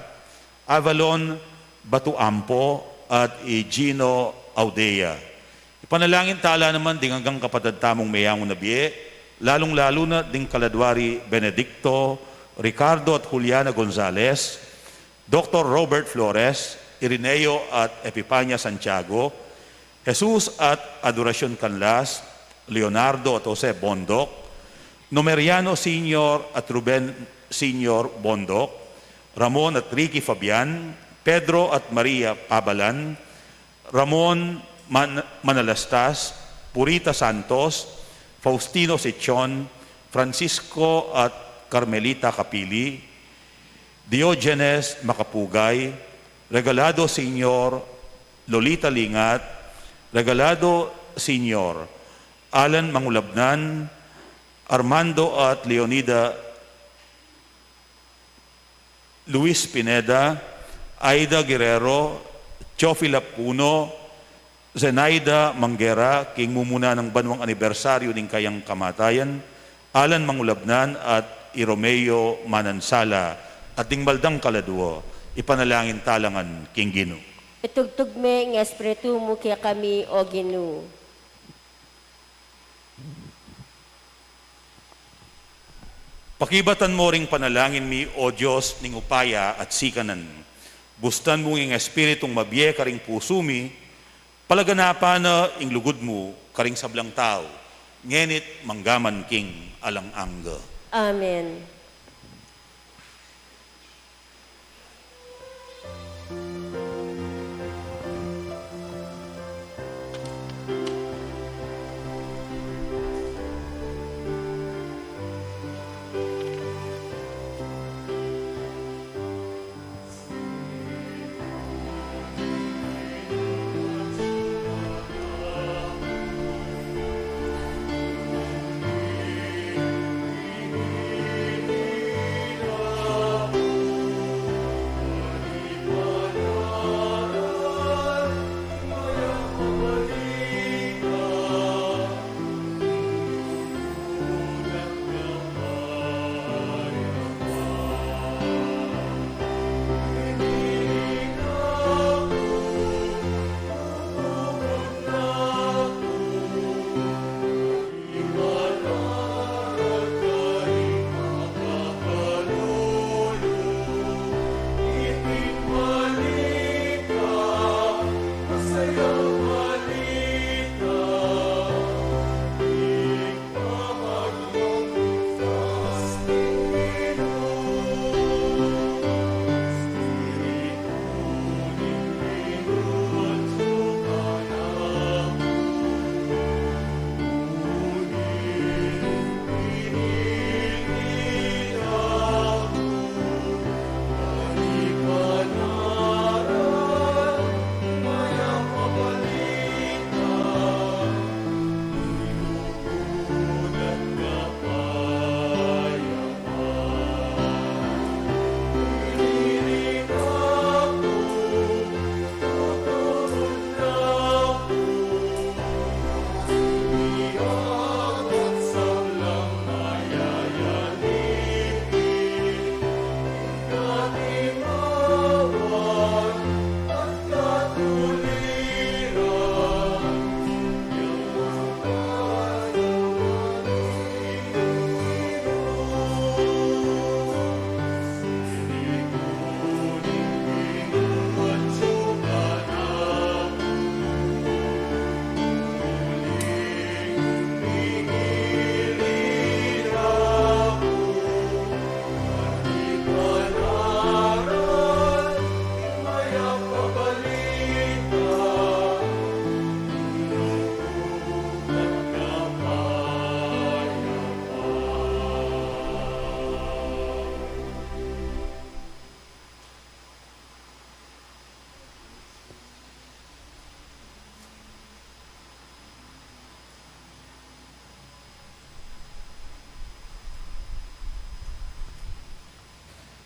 Avalon Batuampo at i Gino Audea. Ipanalangin tala naman ding anggang kapatad tamung meyangu na bie, lalung-lalu na ding kaladwa ri Benedicto, Ricardo at Juliana Gonzalez, Doktor Robert Flores, Irineo at Epipania Santiago, Jesus at Adoracion Canlas, Leonardo at Jose Bondoc, Numeriano Senior at Ruben Senior Bondoc, Ramon at Ricky Fabian, Pedro at Maria Pabalan, Ramon Man-, Manalastas, Purita Santos, Faustino Sichon, Francisco at Carmelita Capili, Diogenes Macapugay, Regalado Senior, Lolita Lingat, Regalado Senior, Alan Mangulabnan, Armando at Leonida, Luis Pineda, Aida Guerrero, Teofila Puno, Zenaida Manguera, king mumuna nang banwang anibersaryu ning kayang kamatayan, Alan Mangulabnan at i Romeo Manansala, at ding baldang kaladwa, ipanalangin tala ngan king Ginu. Itugtug me ing Espiritu mu kekami, O Ginu. Pakibatan mo ring panalangin mi, O Dios ning upaya at sikanan. Bustan mu ing Espiritung mabie karing pusu mi, palaganapan na ing lugud mu karing sablang tau, ngeni't manggaman king alang angga. Amen.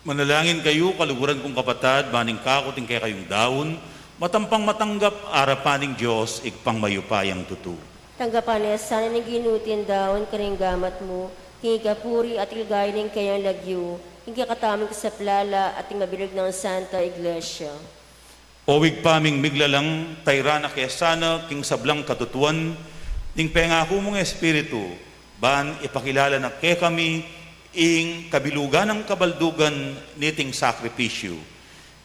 Manalangin kayu, kaluguran kung kapatad, ban ing kaku at ing kekayung daun, matampang matanggap arapan ning Dios, Ibpang mayupayang tutu. Tanggapan na sana ning Ginu iting daun karing gamat mu, king ikapuri at ikagaya ning keyang lagyu, king kekatamung kasaplalan at king mabilug nang Santa Iglesia. O Ibpa ming miglalang, tairan na ke sana king sablang katutuan ning pengaku mung Espiritu, ban ipakilala na kekami ing kabilugan nang kabaldugan niting sakripisyu.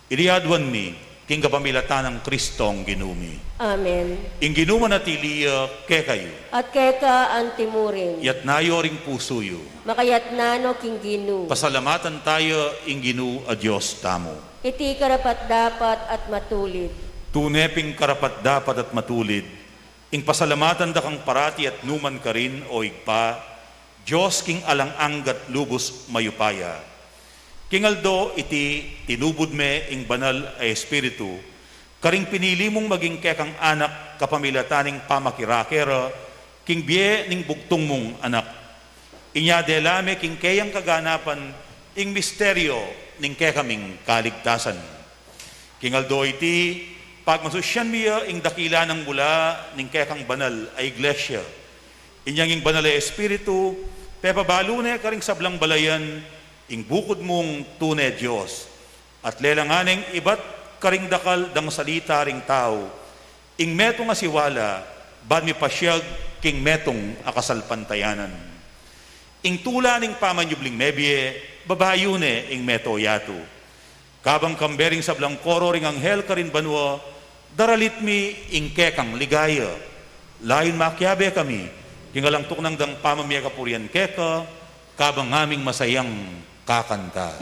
Iti aduan mi king kapamilatan nang Kristong Ginu mi. Amen. Ing Ginu manatili ya kekayu. At keka antimurin. Yatna yu ring pusu yu. Makayatna no king Ginu. Pasalamatan taya ing Ginu a Dios tamu. Iti karapat-dapat at matulid. Tune pin karapat-dapat at matulid, ing pasalamatan da kang parati at numan karin, o Ibpa, Dios king alang angga at lubus mayupaya. King aldo iti, tinubud me ing Banal a Espiritu karing pinili mung maging kekang anak kapamilatan ning pamakirake ra king bie ning bugtung mung Anak. Inya dela me king keyang kaganapan ing misteryu ning kekaming kaligtasan. King aldo iti, pagmasusyan mi ya ing dakila nang mula ning kekang banal a Iglesia. Inyang ing Banal a Espiritu, pepabalu ne karing sablang balayan ing bukud mung tune Dios, at lelangan neng ibat karing dakal dang salita ring tau ing metung a siwala, ban mipasyag king metung a kasalpantayanan. Ing tula ning pamanyubling mebie, babayu ne ing meto yatu. Kabang kambe ring sablang koro ring anghel karin banua, daralit mi ing kekang ligaya. Layun makiabe kami king alang tuknang dang pamamie kapurian keka, kabang ngaming masayang kakanta.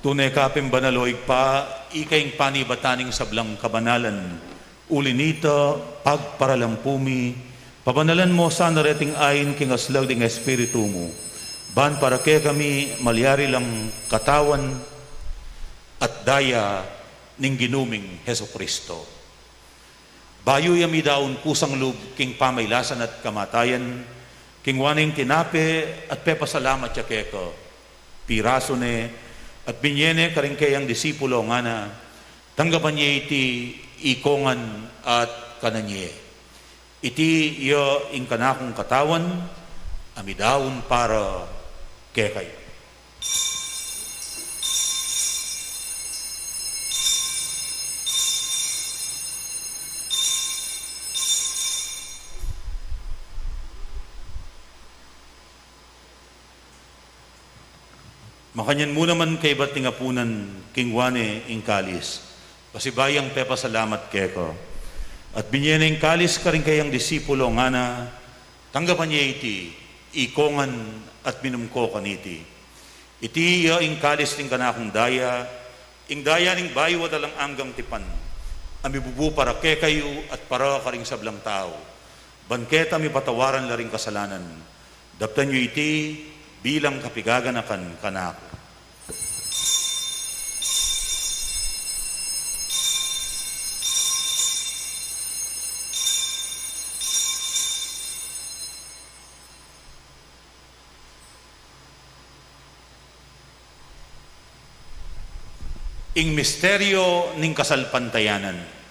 Tune ka pin banal, o Ibpa, ika ing panibatan ning sablang kabanalan. Uli nita, pagparalampu mi, pabanalan mo sana reting ain king aslag ding Espiritu mu, ban para kekami malyari lang katawan at daya ning Ginu ming Jesucristo. Bayu ya midaun kusang lub king pamailasan at kamatayan, kingwa ne ing tinape at pepasalamat ya keka, pirasu ne at binye ne karing keyang disipulo, ngana: Tanggapan ye iti ikongan at kanan ye. Iti ya ing kanakung katawan a midaun para kekayu. Makanyan mu naman kaybat ning apunan, kingwa ne ing kalis, pasibayu yang pepasalamat keka, at binye ne ing kalis karing keyang disipulo, ngana: Tanggapan ye iti ikongan at minum ko kaniti. Iti ya ing kalis ning kanakung daya, ing daya ning bayu at alang anggang tipan, a mibubu para kekayu at para karing sablang tau, ban keta mipatawaran la ring kasalanan. Daptan yu iti bilang kapigaganakan kanaku. Ing misteryo ning kasalpantayanan.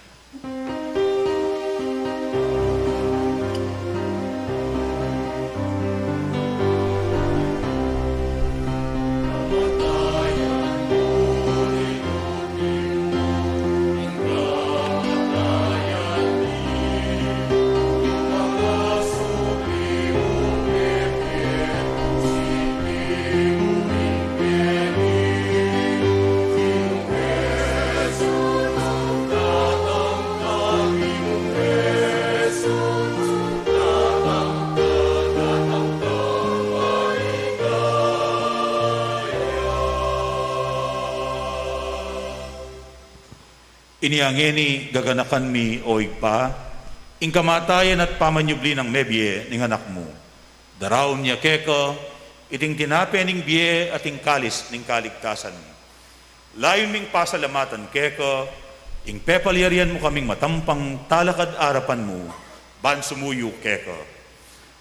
Inya ngeni gaganakan mi, o Ibpa, ing kamatayan at pamanyubli nang mebie ning Anak mu. Daraun mi keka iting tinape ning bie at ing kalis ning kaligtasan. Layun ming pasalamatan keka ing pepalyarian mu kaming matampang talakad arapan mu ban sumuyu keka.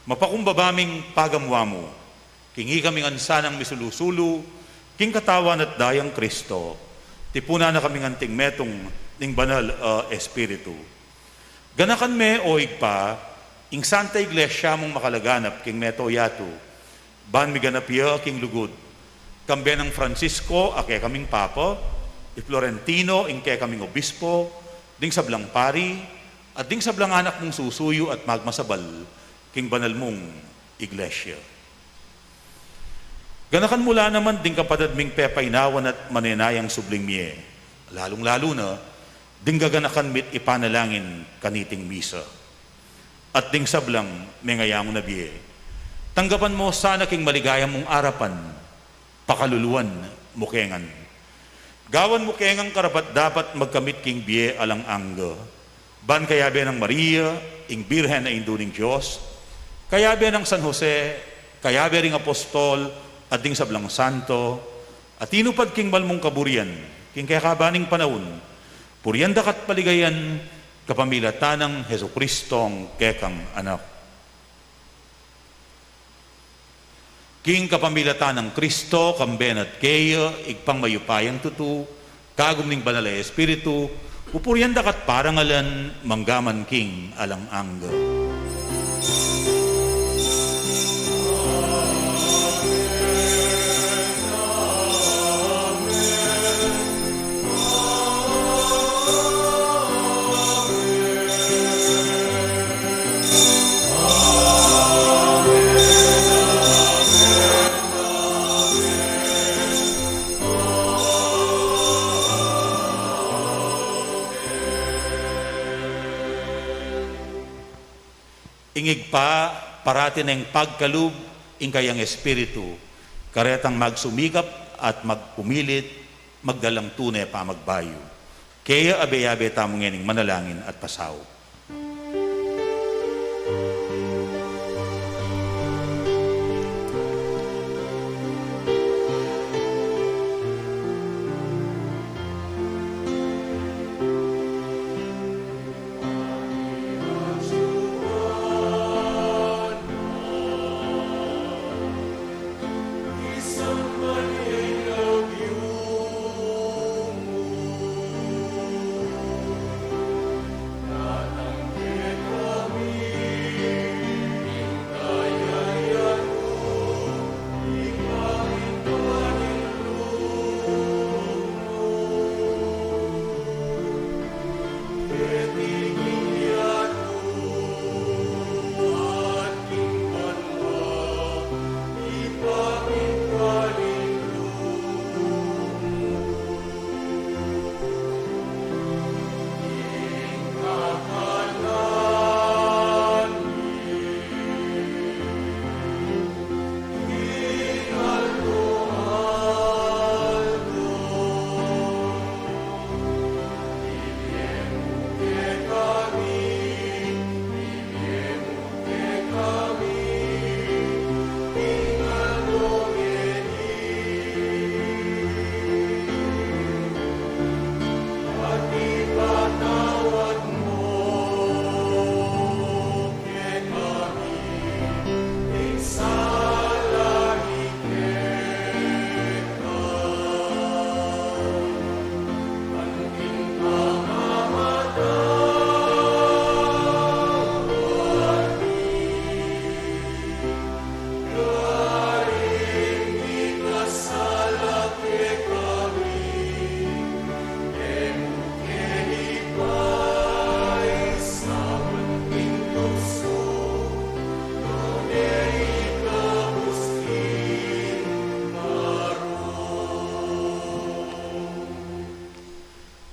Mapakumbaba ming pagamuan mu king ikami ngan sanang misulu-sulu king katawan at dayang Kristo, tipunan na kami ngan king metung ning Banal a Espiritu. Ganakan me, o Ibpa, ing Santa Iglesia mung makalaganap king mabilug a yatu, ban miganap ya king lugud, kambe nang Francisco a kekaming Papa, i Florentino ing kekaming Obispo, ding sablang pari, at ding sablang anak mung susuyu at magmasabal king banal mung Iglesia. Ganakan mu la naman ding kapatad ming pepainawan at manenayang subling mie, lalung-lalu na ding gaganakan mi't ipanalangin kaniting misa. At ding sablang mengayangu na bie, tanggapan mu sana king maligaya mung arapan, pakaluluan mu ke ngan. Gawan mu ke ngan karapat-dapat magkamit king bie alang angga, ban kayabe nang Maria, ing Birhen a Indu ning Dios, kayabe nang San Jose, kayabe ring apostol, at ding sablang santo, a tinupad king mal mung kaburian king kekaban ning panaun, purian daka't paligayan kapamilatan nang Jesucristong kekang Anak. King kapamilatan nang Kristo, kambe na't keya, Ibpang mayupayang tutu, kagum ning Banal a Espiritu, pupurian daka't parangalan, mangga man king alang angga. Ing Ibpa, parati neng pagkalub ing kayang Espiritu, karetang magsumikap at magpumilit magdalang tune pamagbayu. Kaya abe-abe tamu ngening manalangin at pasaup.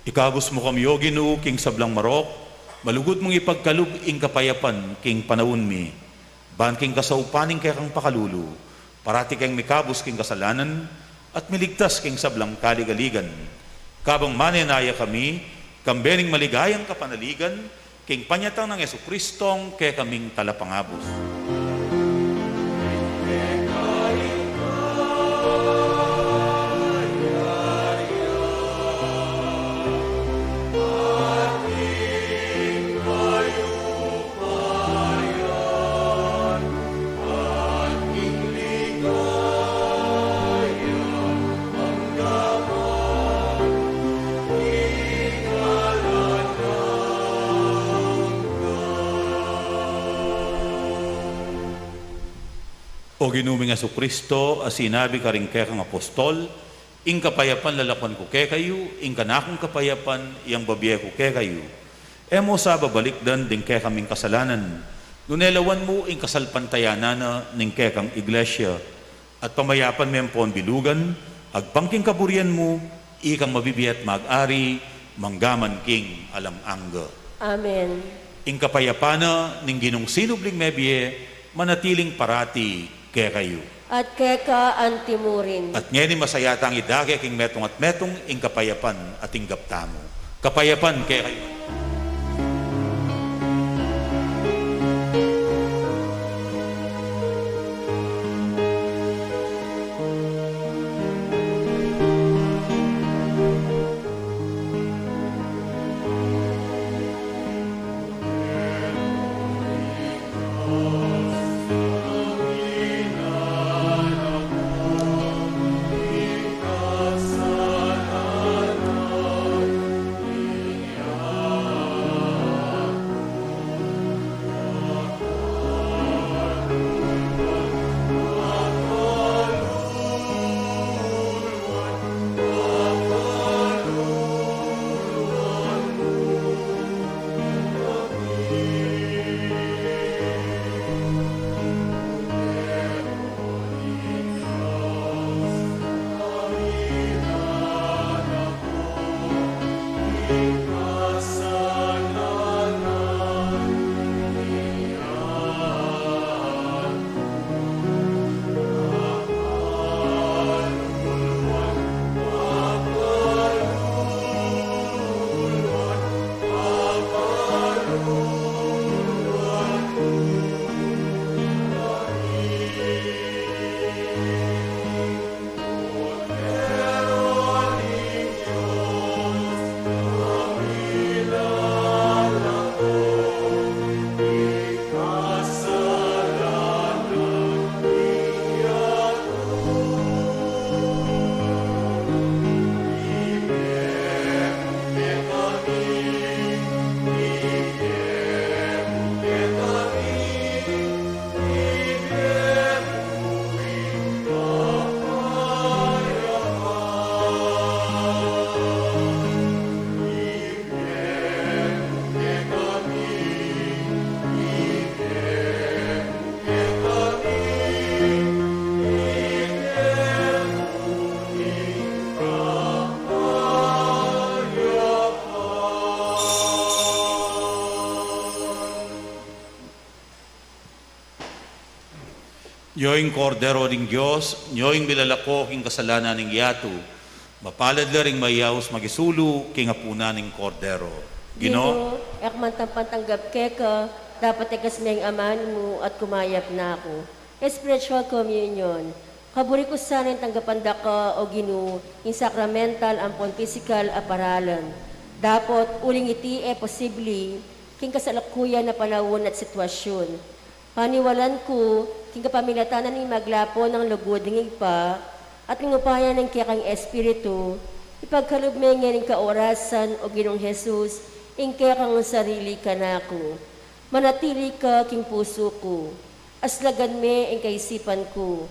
Ikabus mu kami, O Ginu, king sablang marok, malugud mung ipagkalub ing kapayapan king panaun mi, ban king kasaupan ning kekang pakalulu, parati keng mikabus king kasalanan, at miligtas king sablang kaligaligan. Kabang manenaya kami, kambe ning maligayang kapanaligan, king panyatang nang Jesucristong kekaming talapangabus. O Ginu ming Jesucristo, a sinabi karing kekang apostol, ing kapayapan lalakuan ku kekayu, ing kanakung kapayapan yang babie ku kekayu. E mu sa babalikdan ding kekaming kasalanan, nune lawan mu ing kasalpantayanan na ning kekang iglesia, at pamayapan me ampon bilugan, agpang king kaburian mu, ikang mabibie at mag-ari, manggaman king alang angga. Amen. Ing kapayapan na ning Ginung sinubling mebie, manatiling parati kekayu. At keka antimurin. At ngeni masaya tang idake king metung at metung ing kapayapan a tinggap tamu. Kapayapan kekayu. Nyo ing Kordero ning Dios, nyo ing milalako king kasalanan ning yatu. Mapalad la ring mayaus makisulu king apunan ning Kordero. Ginu, Ginu, e ku man tampan tanggap keka, dapot ikas me ing aman mu at kumayap na ku. Spiritual Communion. Kaburi ku sana ing tanggapan da ka, O Ginu, ing sacramental ampon pisikal a paralan. Dapot, uling iti e posibli, king kasalukuyan a panaun at sitwasyun. Paniwalan ku, king kapamilatan na ning maglapo nang lugud ning Ibpa, at ning upaya ning kekang Espiritu, ipagkalub me ngening kaorasan, O Ginung Jesus, ing kekang sarili kanaku. Manatili ka king pusu ku. Aslagan me ing kaisipan ku.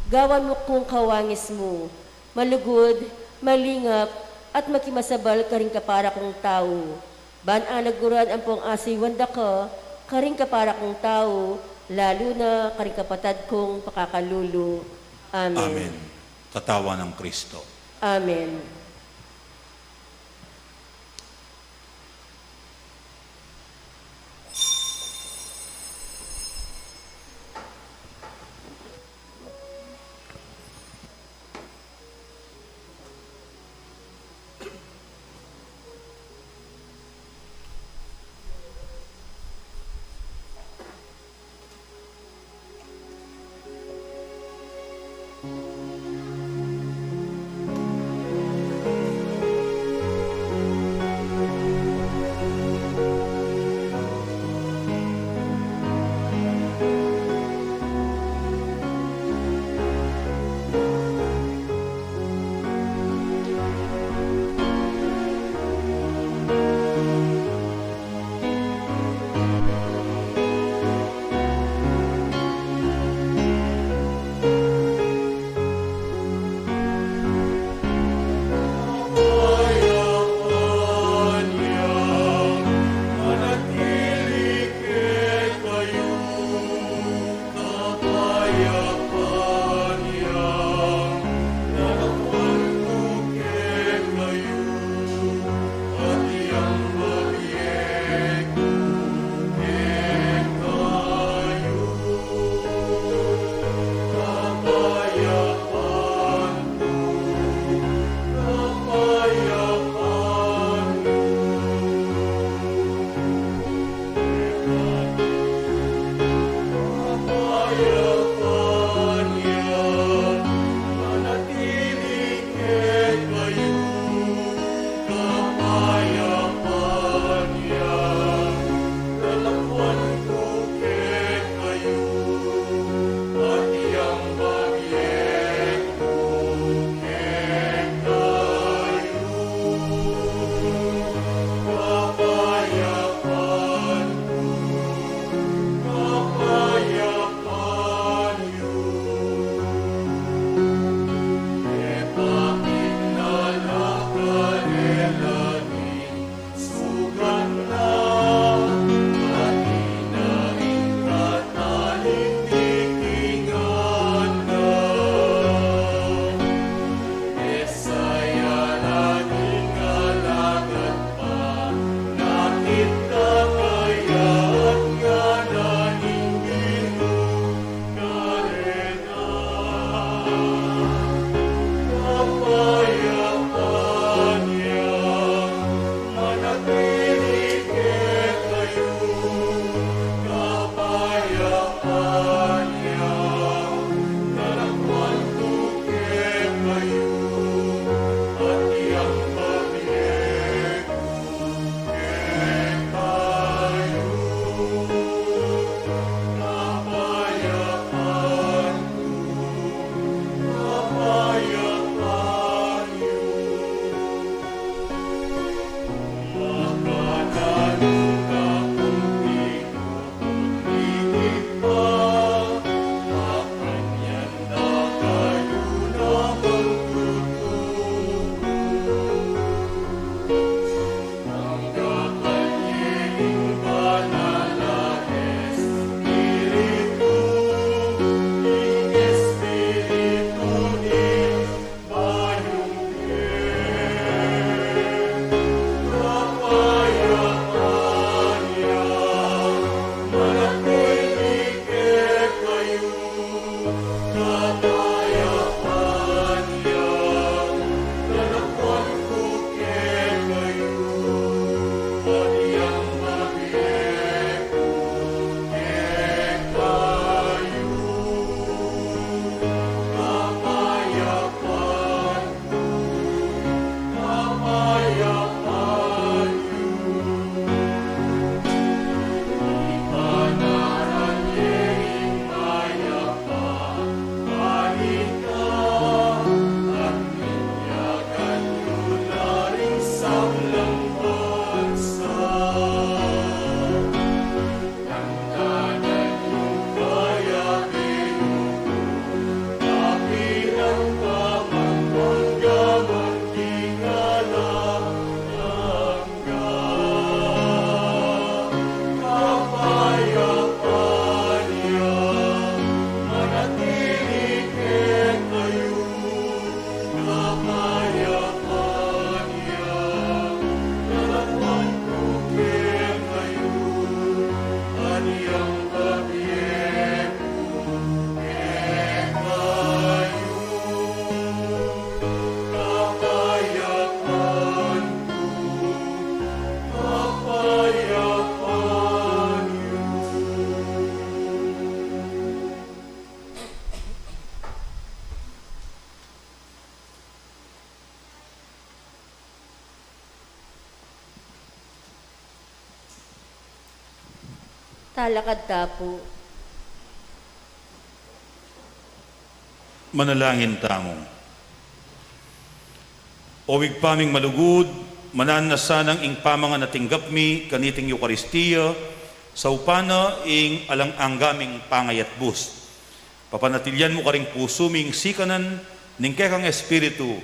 Gawan mu kung kawangis mu. Malugud, malingap, at makimasabal karing kapara kung tau. Ban alaguran ampong asiwan da ka karing kapara kung tau, lalu na karing kapatad kung pakakalulu. Amen. Amen. Katawan nang Kristo. Amen. Talakad ta pu. Manalangin tamu. O Ibpa ming malugud, mananu na sanang ing pamangan a tinggap mi kaniting Eukaristia, saupan na ing alang angga ming pangayatbus. Papanatilian mu karing pusu mi ing sikanan ning kekang Espiritu,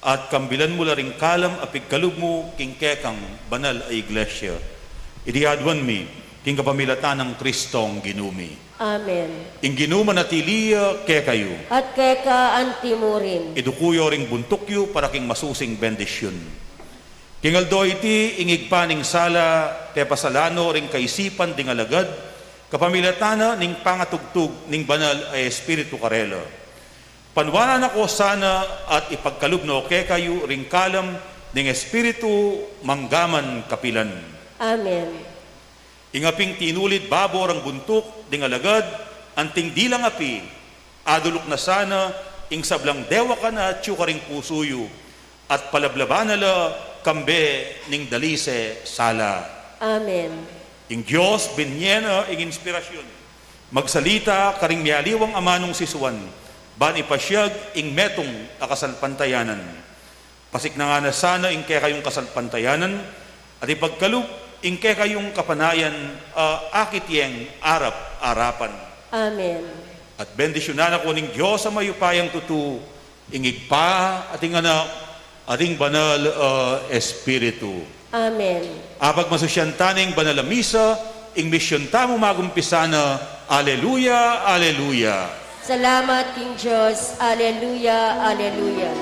at kambilan mu la ring kalam a pigkalub mu king kekang banal a Iglesia. Iti aduan mi king kapamilatan nang Kristong Ginu mi. Amen. Ing Ginu manatili ya kekayu. At keka anti mu rin. Iduku yu ring buntuk yu para king masusing bendisyun. King aldo iti, ing Ibpa ning sala, pepasalan no ring kaisipan ding alagad, kapamilatan na ning pangatugtug ning banal a Espiritu karela. Panuanan na ko sana at ipagkalub no kekayu ring kalam ning Espiritu manggaman kapilan. Amen. Ing aping tinulid babo rang buntuk ding alagad, anting dilang api, aduluk na sana ing sablang dewakan a atyu karing pusu yu, at palablaban na la kambe ning dalise sala. Amen. Ing Dios binye na ing inspirasyun magsalita karing mialiwang amanung sisuan, ban ipasyag ing metung a kasalpantayanan. Pasiknangan na sana ing kekayung kasalpantayanan, at ipagkalub ing kekayung kapanayan a akit yeng arap-arapan. Amen. At bendisyunan na ko ning Dios a mayupayang tutu, ing Ibpa, at ing Anak, at ing Banal a Espiritu. Amen. Apagmasusyan ta ning banal a misa, ing misyun tamu magumpisa na. Aleluya, aleluya. Salamat king Dios. Aleluya, aleluya.